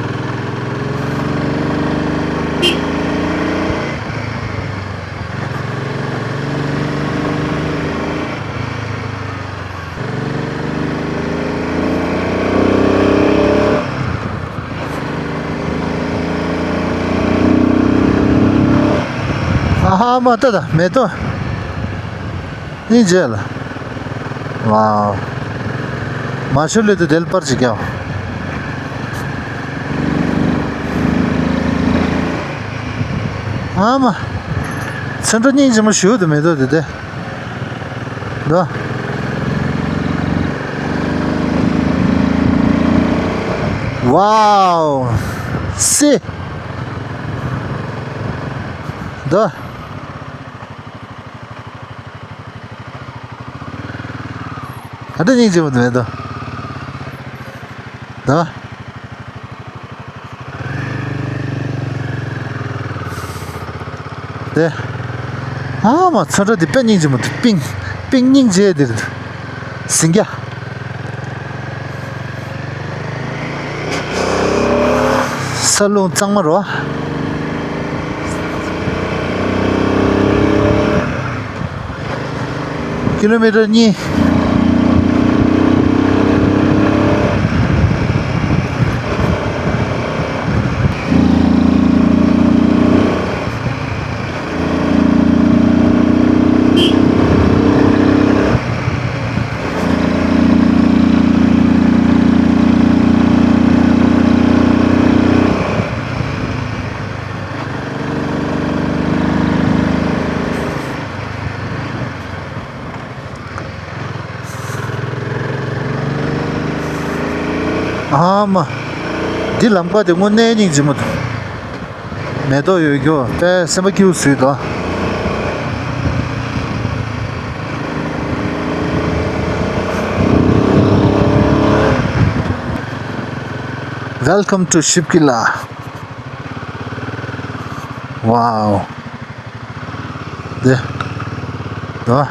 ཨ་ཧ་མ་ལྟ་ད་མེ་ཏོག་སྙིང་རྗེ་ལ། ཝའོ། མ་ཤོར་ལེ་དུ་དེལ་པར་ཅིག་ཀྱང་། ཨ་མ། ཚོན་ཁྲ་སྙིང་རྗེ་མོ་ཞུ་དུ་མེ་ཏོག་དེ་དེ། འདུག་ཝའོ། སི། འདུག་ག་འདྲ་སྙིང་རྗེ་མོ་འདུག་མེ་ཏོག་འདུག་དེ། ཨ་མ་ཚོན་ཁྲ་འདི་དཔེ་སྙིང་རྗེ་མོ་འདུག་པིང་། པིང་སྙིང་རྗེ་འདི་རེད། ཟིང་རྒྱ། ས་རླུང་གཙང་མ་རོ། ཀི་ལོ་མི་ཊར་གཉིས། ཨ་མ། འདི་ལམ་ཁ་དེ་དངོས་གནས་སྙིང་རྗེ་མོ་འདུག་མེ་ཏོག་ཡོད་རྒྱུ་དཔེ་སེམས་པ་སྐྱིད་པོ་བཟོས་འདུག Welcome to Shipkila. Wow. དེ། དོ།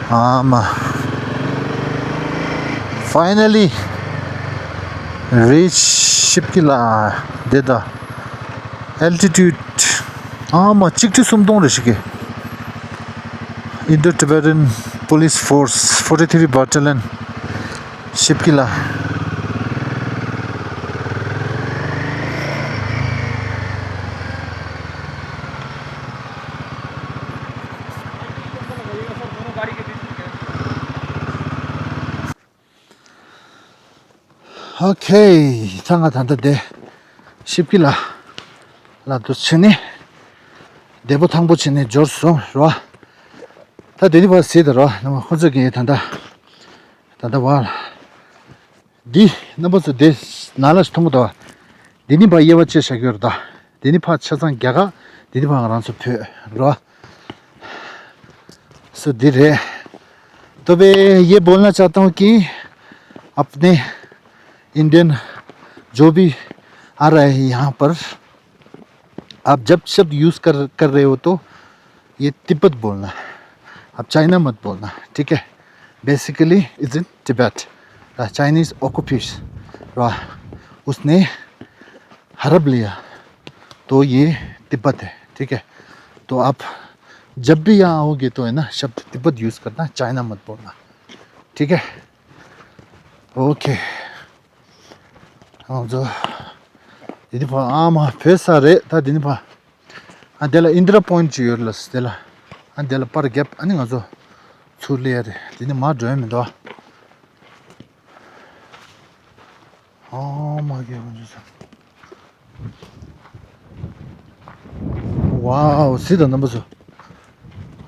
ཨ་མ། Finally reach Shipkila. དེ་ད། Altitude. ཨ་མ། ཆིག་ཁྲི་སུམ་སྟོང་རེ་ཞིག་གི། Indo-Tibetan Police Force forty-three Battalion. Shipkila. Okay, ད་ང་ད་ལྟ་དེ་Shipkila ལ་དུ་ཕྱིན་ནས་བདེ་པོ་ཐང་པོ་བྱས་ནས་འབྱོར་སོང་རོ། ད་དེ་ནི་བར་སྲིད་དུ་རོ། ནམ་ཁོ་ཚོ་གིས་ད་ལྟ་ད་ལྟ་བར། འདི་རྣམ་པ་ཚོ་དེ་ནང་ལ་མཐོང་གི་འདུག་འདི་ནི་ཕར་དབྱེ་བ་ཕྱེ་བཞག་གི་ཡོད་རེད་ད། འདི་ནི་ཕར་ཆ་ཚང་རྒྱ་གར། འདི་ནི་ཕར་ང་རང་ཚོ་བོད་རོ། སོ་འདི་རེད། तो भैया ये बोलना चाहता हूँ कि अपने इंडियन जो भी आ रहे हैं यहाँ पर, आप जब शब्द यूज़ कर कर रहे हो तो ये तिब्बत बोलना, आप चाइना मत बोलना, ठीक है? Basically is in Tibet, Chinese occupies, उसने हड़प लिया, तो ये तिब्बत है, ठीक है? तो आप जब भी यहाँ आओगे तो है ना, शब्द तिब्बत यूज़ करना, चाइना मत बोलना, ठीक है? ओके। ང་ཚོ་འདི་ནི་ཕ་ཨ་མ་བོད་ས་རེད། ད་འདི་ནི་ཕ་ཨ་དེ་ལ་ཨིན་དྲ་པོ་ཡིན་ཅིག་ཡོད་ལ། དེ་ལ་ཨ་དེ་ལ་པར་བརྒྱབ། ཨ་ནི་ང་ཚོ་ཚུར་སླེབས་ཡ་རེད། འདི་ནི་མར་འགྲོ་ཡ་མི་འདུག་ཨ་མ་གི་ང་ཚོ་ས། ཝའོ། གཟིགས་དང་རྣམ་པ་ཚོ།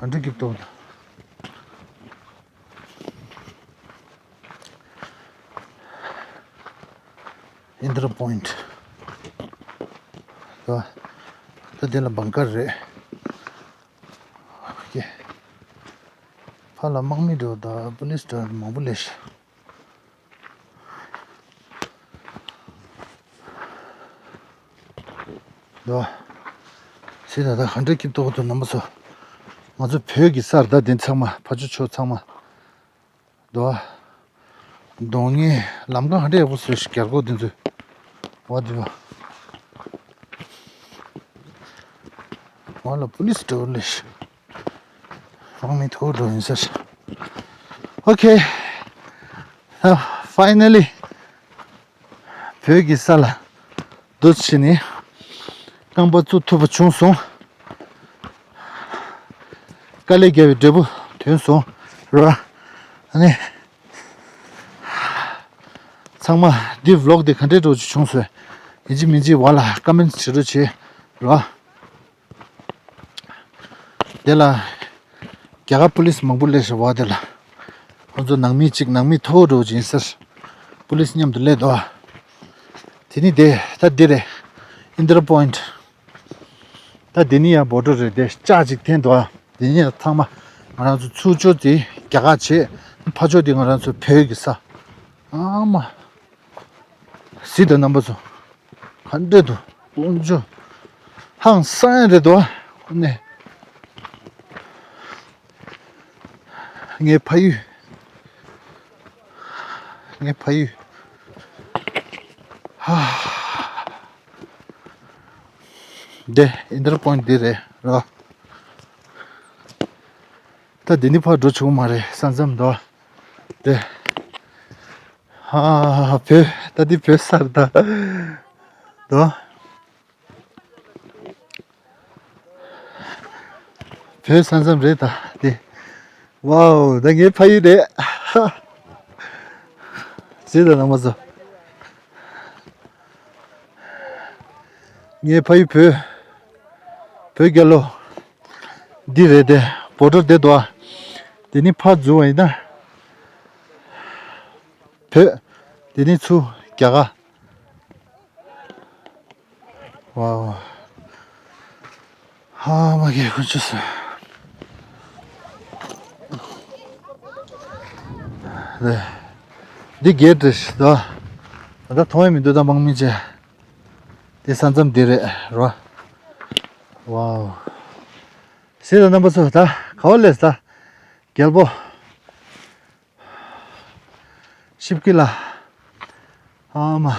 ཨ་འདྲ་སྐྱིད་པོ་འདུག་ཨིན་དྲ་པོ་ཡིན་ད། ད་དེ་ལ་བང་ཀར་རེད། ཨོ་ཁེ། ཕར་ལ་དམག་མི་འདྲ་བོ་དང་པུ་ལིས་འདྲ་བོ་མང་པོ་སླེབས་ཤག་འདུག་བ། གཟིགས་དང་། ད་ག་འདྲ་སྐྱིད་པོ་འདུག་རྣམ་པ་ཚོ། ང་ཚོ་བོད་ཀྱི་སར་ད་དེ་ཚང་མ་ཕར་ཕྱོགས་ཕྱོགས་ཚང་མ། དོ། གདོང་ངའི་ལམ་ཁ་ཧ་འདྲ་ཡག་པོ་བཟོས་ཤིག་རྒྱ་རྒོག་འདི་ཚོས། ཝ་དི་བ། ཝ་ལ་པུ་ལིས་འདྲ་བོ་ལས་ཤིག་དམག་མི་ཐུག་འགྲོ་ཡིན་ཟེར། ཨོ་ཁེ། ཕའི་ནལ་ལི། བོད་ཀྱི་ས་ལ་འདུ་བྱས་ནས་རྐང་པ་བཙུགས་ཐུབ་པ་བྱུང་སོང་། དཀའ་ལས་བརྒྱབ་པའི་འབྲས་བུ་ཐོན་སོང་ར། ཨ་ནི། ཚང་མ་འདི་ཝི་ལོག་འདི་ག་འདྲས་འགྲོ་ཅིག་བྱུང་སོང་། ཡིན་གཅིག་མིན་གཅིག་བ་ལ་ཀ་མེན་བྱེད་རོགས་བྱེད་ར། དེ་ལ་རྒྱ་གར་པུ་ལིས་མང་པོ་སླེབས་ཤག་བ་དེ་ལ། ཁོ་ཚོ་ནང་མི་གཅིག་ནང་མི་མཐོ་བོ་འགྲོ་ཅིག་ཡིན་ཟེར། པུ་ལིས་མཉམ་དུ་སླེབས་འདུག་དེ་ནི་དེ་ད་འདི་རེད། ཨིན་དྲ་པོ་ཡིན། ད་འདི་ནི་ཡང་བོ་ཌར་རེད་དེ་ལྕགས་ཅིག་འཐེན་འདུག་དེ་ནི་ཡང་ཚང་མ་ང་རང་ཚོ་ཚུར་ཕྱོགས་དེ་རྒྱ་གར་བྱས། ཕར་ཕྱོགས་དེ་ང་རང་ཚོ་བོད་ཀྱི་ས། ཨ་མ། གཟིགས་དང་རྣམ་པ་ཚོ། ག་འདྲས་འདུག་ཀོང་ཇོ། ཧང་སང་རེད་དོ། ཁོ་ནས། ངའི་ཕ་ཡུལ། ངའི་ཕ་ཡུལ། ཧ། འདི་ཨིན་ཊར་པོ་ཡིན་ཊི་འདི་རེད་རོ། ད་འདི་ནས་ཕར་འགྲོ་ཆོག་མ་རེད་ས་མཚམས་དོ། འདི། ཧ། བོད་ད་འདི་བོད་ས་རེད་ད། དོ། བོད་ས་མཚམས་རེད་ད་དེ། ཝའོ་ད་ངའི་ཕ་ཡུལ་རེད། ཧ། གཟིགས་དང་རྣམ་པ་ཚོ། ངའི་ཕ་ཡུལ་བོད། བོད་རྒྱལ་ལོ། འདི་རེད་དེ་བོ་ཊར་དེ་དོ། དེ་ནི་ཕར་འཛུལ་བ་ཡིན་ན། བོད། དེ་ནི་ཚུར་རྒྱ་གར། ཝའོ། ཧ་མ་གི་ཁུ་ཆུ་སུ། རེད། འདི་གེ་ཊི་རེད་ཤག་དོ། ད་མཐོང་ཡ་མི་འདུག་ད་དམག་མི་བཅས། འདི་ས་མཚམས་འདི་རེད་རོ། ཝའོ། གཟིགས་དང་རྣམ་པ་ཚོ་ད་ག་བ་སླེབས་ད། རྒྱལ་པོ། ཤིབ་ཀི་ལ། ཨ་མ།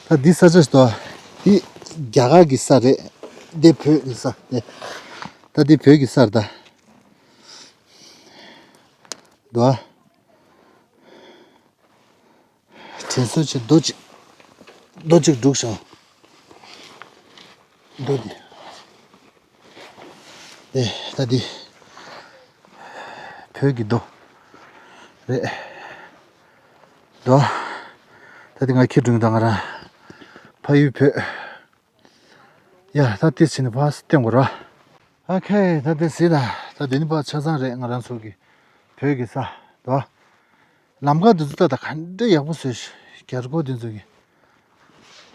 ད་འདི་ས་ཆ་ཞིག་ཏོ། འདི་རྒྱ་གར་གྱི་ས་རེད། འདི་བོད་ཀྱི་ས་རེད། ད་འདི་བོད་ཀྱི་ས་རེད་ད། དོ། དྲན་གསོ་བྱེད་རྡོ་གཅིག་རྡོ་གཅིག་སྒྲུག་བྱུང་། རྡོ་འདི། ཨེ་ད་འདི། བོད་ཀྱི་རྡོ། རེད། རྡོ། ད་འདི་ང་ཁྱེར་འགྲོ་གི་ད་ང་རང་། ཕ་ཡུལ་བོད། ཡ་ད་དེ་ཕྱིན་ནས་ཕར་སྟོན་དགོས་ར། ཨ་ཁེ་ད་དེ་ཟིན་ལ་ད་དེ་ནི་ཕར་ཆ་ཚང་རེད་ང་རང་ཚོ་གི་བོད་ཀྱི་ས་དོ། ལམ་ཁ་འདི་ཚོ་ད་ད་ག་འདྲ་ཡག་པོ་བཟོས་ཤག་རྒྱ་སྒོ་འདི་ཚོ་གི།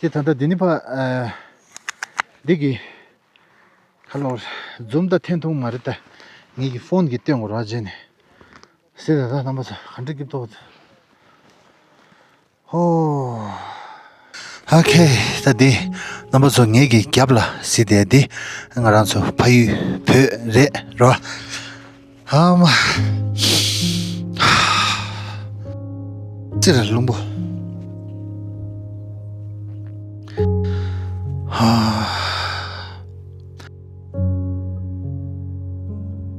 དེ་ད་ད་དེ་ནི་ཕར་ཨ། འདི་གི་ཁ་ལོར་འཛུམ་ད་འཐེན་ཐུབ་མ་རེད་ད། ངེད་ཀྱི་ཕོན་གྱི་སྟོན་དགོས་ར་རྗེས་ནས། ཟེར་ད་ད་རྣམ་པ་ཚོ་ག་འདྲ་གི་ཏོག་ཧོ། ཨ་ཁེ་ད་འདི་རྣམ་པ་ཚོ་ངེད་ཀྱི་རྒྱབ་ལ་གཟིགས་དེ་འདི་ང་རང་ཚོ་ཕ་ཡུལ་བོད་རེད་རོ། ཨ་མ། ཙི་ར་རླུང་པོ། ཧ།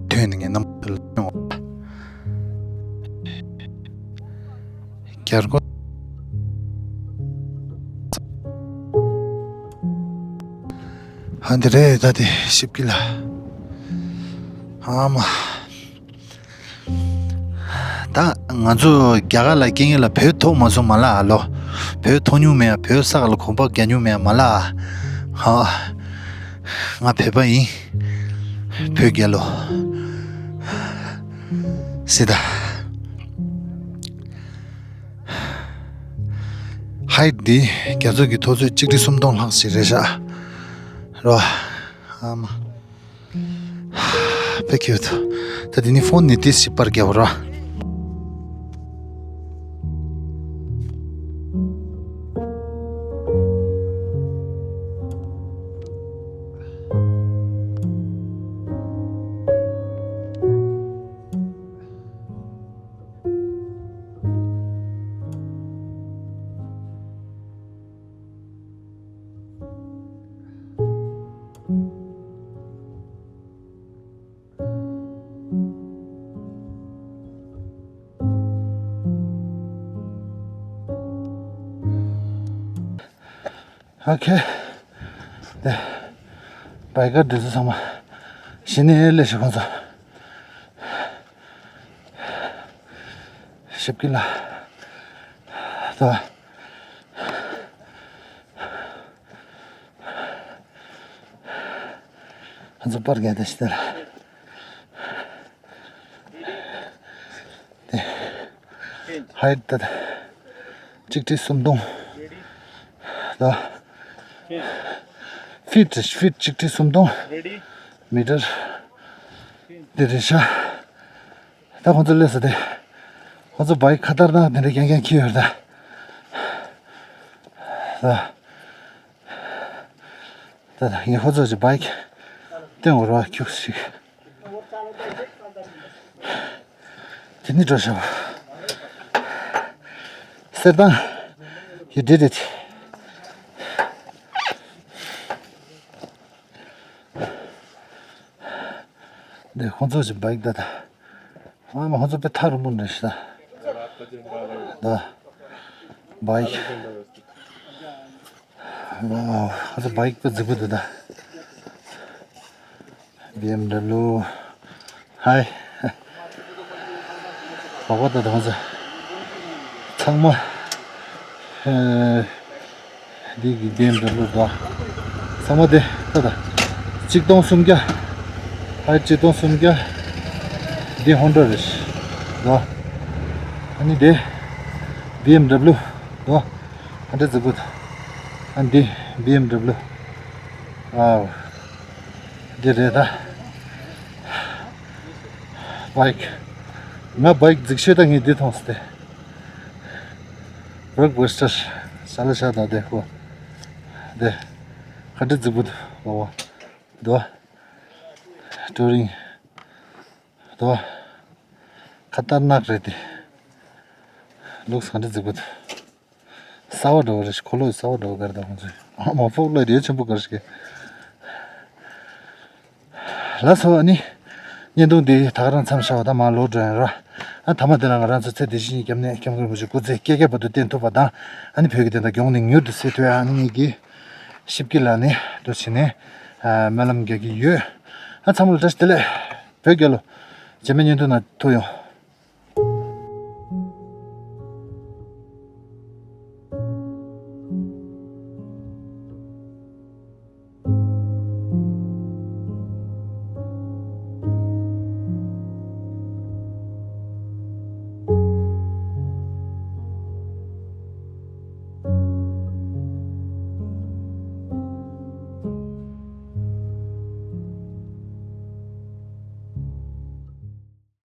ཐོན་ནས་ངའི་རྣམ་པ་ལ་ཐོན་འོང་། རྒྱལ་སྒོ། ཧ་འདི་རེད་ད་དེ་ཞིབ་ཀི་ལ། ཨ་མ། ད་ང་ཚོ་རྒྱ་གར་ལ་སྐྱེ་མཁན་ལ་བོད་ཐོག་མ་སོང་མ་ལ་ཨ་ལོ། བོད་མཐོང་མྱོང་མེད་བོད་ས་ག་ལ་གོམ་པ་རྒྱག་མྱོང་མེད་མ་ལ་ཨ། ཧ། ང་བོད་པ་ཡིན། བོད་རྒྱལ་ལོ། སྲིད་ད། ཧའིཊ་འདི་རྒྱ་མཚོ་གི་མཐོ་ཚད་ཆིག་ཁྲི་སུམ་སྟོང་ལྷག་ཞིག་རེད་ཤག་རོ། ཨ་མ། དཔེ་ཁྱོད་ད་དེ་ནི་ཕོན་ནི་ཏི་སི་པར་རྒྱབ་ར། ཨོ་ཁེ། དེ། བའི་ཀར་འདི་ཚོ་ཚང་མ། གཞི་ནས་སླེབས་ཤིག་ཁོང་ཚོ། ཞིབ་ཀི་ལ། དོ། ང་ཚོ་པར་རྒྱག་བསྡད་ཤི་དེ་ལ། དེ། ཧའིཊ་ད། གཅིག་ཁྲི་སུམ་སྟོང་། ད། ཕིཊ་ཕིཊ་གཅིག་ཁྲི་སུམ་སྟོང་། མི་ཊར། དེ་རེད་ཤག་ད་ཁོང་ཚོ་སླེབས་ས་དེ། ཁོང་ཚོ་བའིཀ་ཁ་ཏར་ནག་དེ་འདྲ་རྐྱང་རྐྱང་འཁྱེར་ཡོད་རེད་ད། ད། ད་ད་ངས་ཁོ་ཚོ་ཅིག་བའིཀ་སྟོན་འོར་བ་ཁྱུག་ཞིག་དེ་ནི་འགྲོ་ཤག་སྟེར་སྟངས། You did it. འདི་ཁོང་ཚོ་ཞིག་བྷའིག་ད་ད། ཨ་མ་ཁོང་ཚོ་དཔེ་ཐག་རིང་པོ་འདྲ་ཞིག་ད། ད། བྷའིག་ཨ་ཁོང་ཚོ་བྷའིག་དཔེ་རྫིག་པོ་འདུག་ད། བི་ཨེམ་ཌབ་ལིའུ། ཧའི། བ་བ་ད་དང་ཚ། ཚང་མ། ཨེ། འདི་གི་བི་ཨེམ་ཌབ་ལིའུ་དང་། ཚང་མ་དེ་ད་ད། གཅིག་སྟོང་སུམ་བརྒྱ། ཧའི་གཅིག་སྟོང་སུམ་བརྒྱ། འདི་ཧོན་ཌ་རེད། དང་། ཨ་ནི་དེ། བི་ཨེམ་ཌབ་ལིའུ། དང་། ཧ་འདྲ་རྫིག་པོ་དང་། ཨ་འདི་བི་ཨེམ་ཌབ་ལིའུ། ཨའོ། འདི་རེད་ད། བྷའིག་ང་བྷའིག་རྫིག་ཤོས་ད་ངས་འདི་མཐོང་སྟེ། བྷ་ལེག་བྷ་སི་ཊར། ས་ལ་ཤ་དང་དེ་ཧོ། དེ། ཧ་འདྲ་རྫིག་པོ་འདུག་བ་བ། དོ། ཊུ་རིང་། དོ། ཁ་ཏར་ནག་རེད་དེ། ལུགས་ཧ་འདྲ་རྫིག་པོ་འདུག་གསར་བ་འདྲ་བོ་རེད། འཁོར་ལོ་གསར་བ་འདྲ་བོ་ག་རེ་དང་ཁོང་ཚོས། ཨ་མ་ཕོག་ལ་རེ་ཆེན་པོ་ག་རེ་ཞིག་ལགས་སོ། ཨ་ནི། བརྙན་ཐུང་འདི་ད་ག་རང་མཚམས་བཞག་པ་ད་མར་ལོག་འགྲོ་ཡིན་ར། ཨ་མཐའ་མ་དེ་ལ་ང་རང་ཚོ་ཚེ་འདི་ཕྱི་གཉིས་སྐྱབས་གནས་སྐྱབས་མགོན་རིན་པོ་ཆེ་སྐུ་ཚེ་བསྐལ་བརྒྱའི་བར་དུ་བརྟན་ཐུབ་པ་དང་། ཨ་ནི་བོད་ཀྱི་བདེན་མཐའ་མགྱོགས་ནས་མྱུར་དུ་གསལ་ཐུབ་ཡ། ཨ་ནི་ངེད་ཀྱིས་ཞིབ་ཀྱི་ལ་ནི་འདུ་བྱེད་ནས་སྨོན་ལམ་རྒྱག་གི་ཡོད། ཨ་ཚང་མ་ལ་བཀྲ་ཤིས་བདེ་ལེགས། བོད་རྒྱལ་ལོ། རྗེས་མའི་བརྙན་ཐུང་ནང་ཐུག་ཡོང་།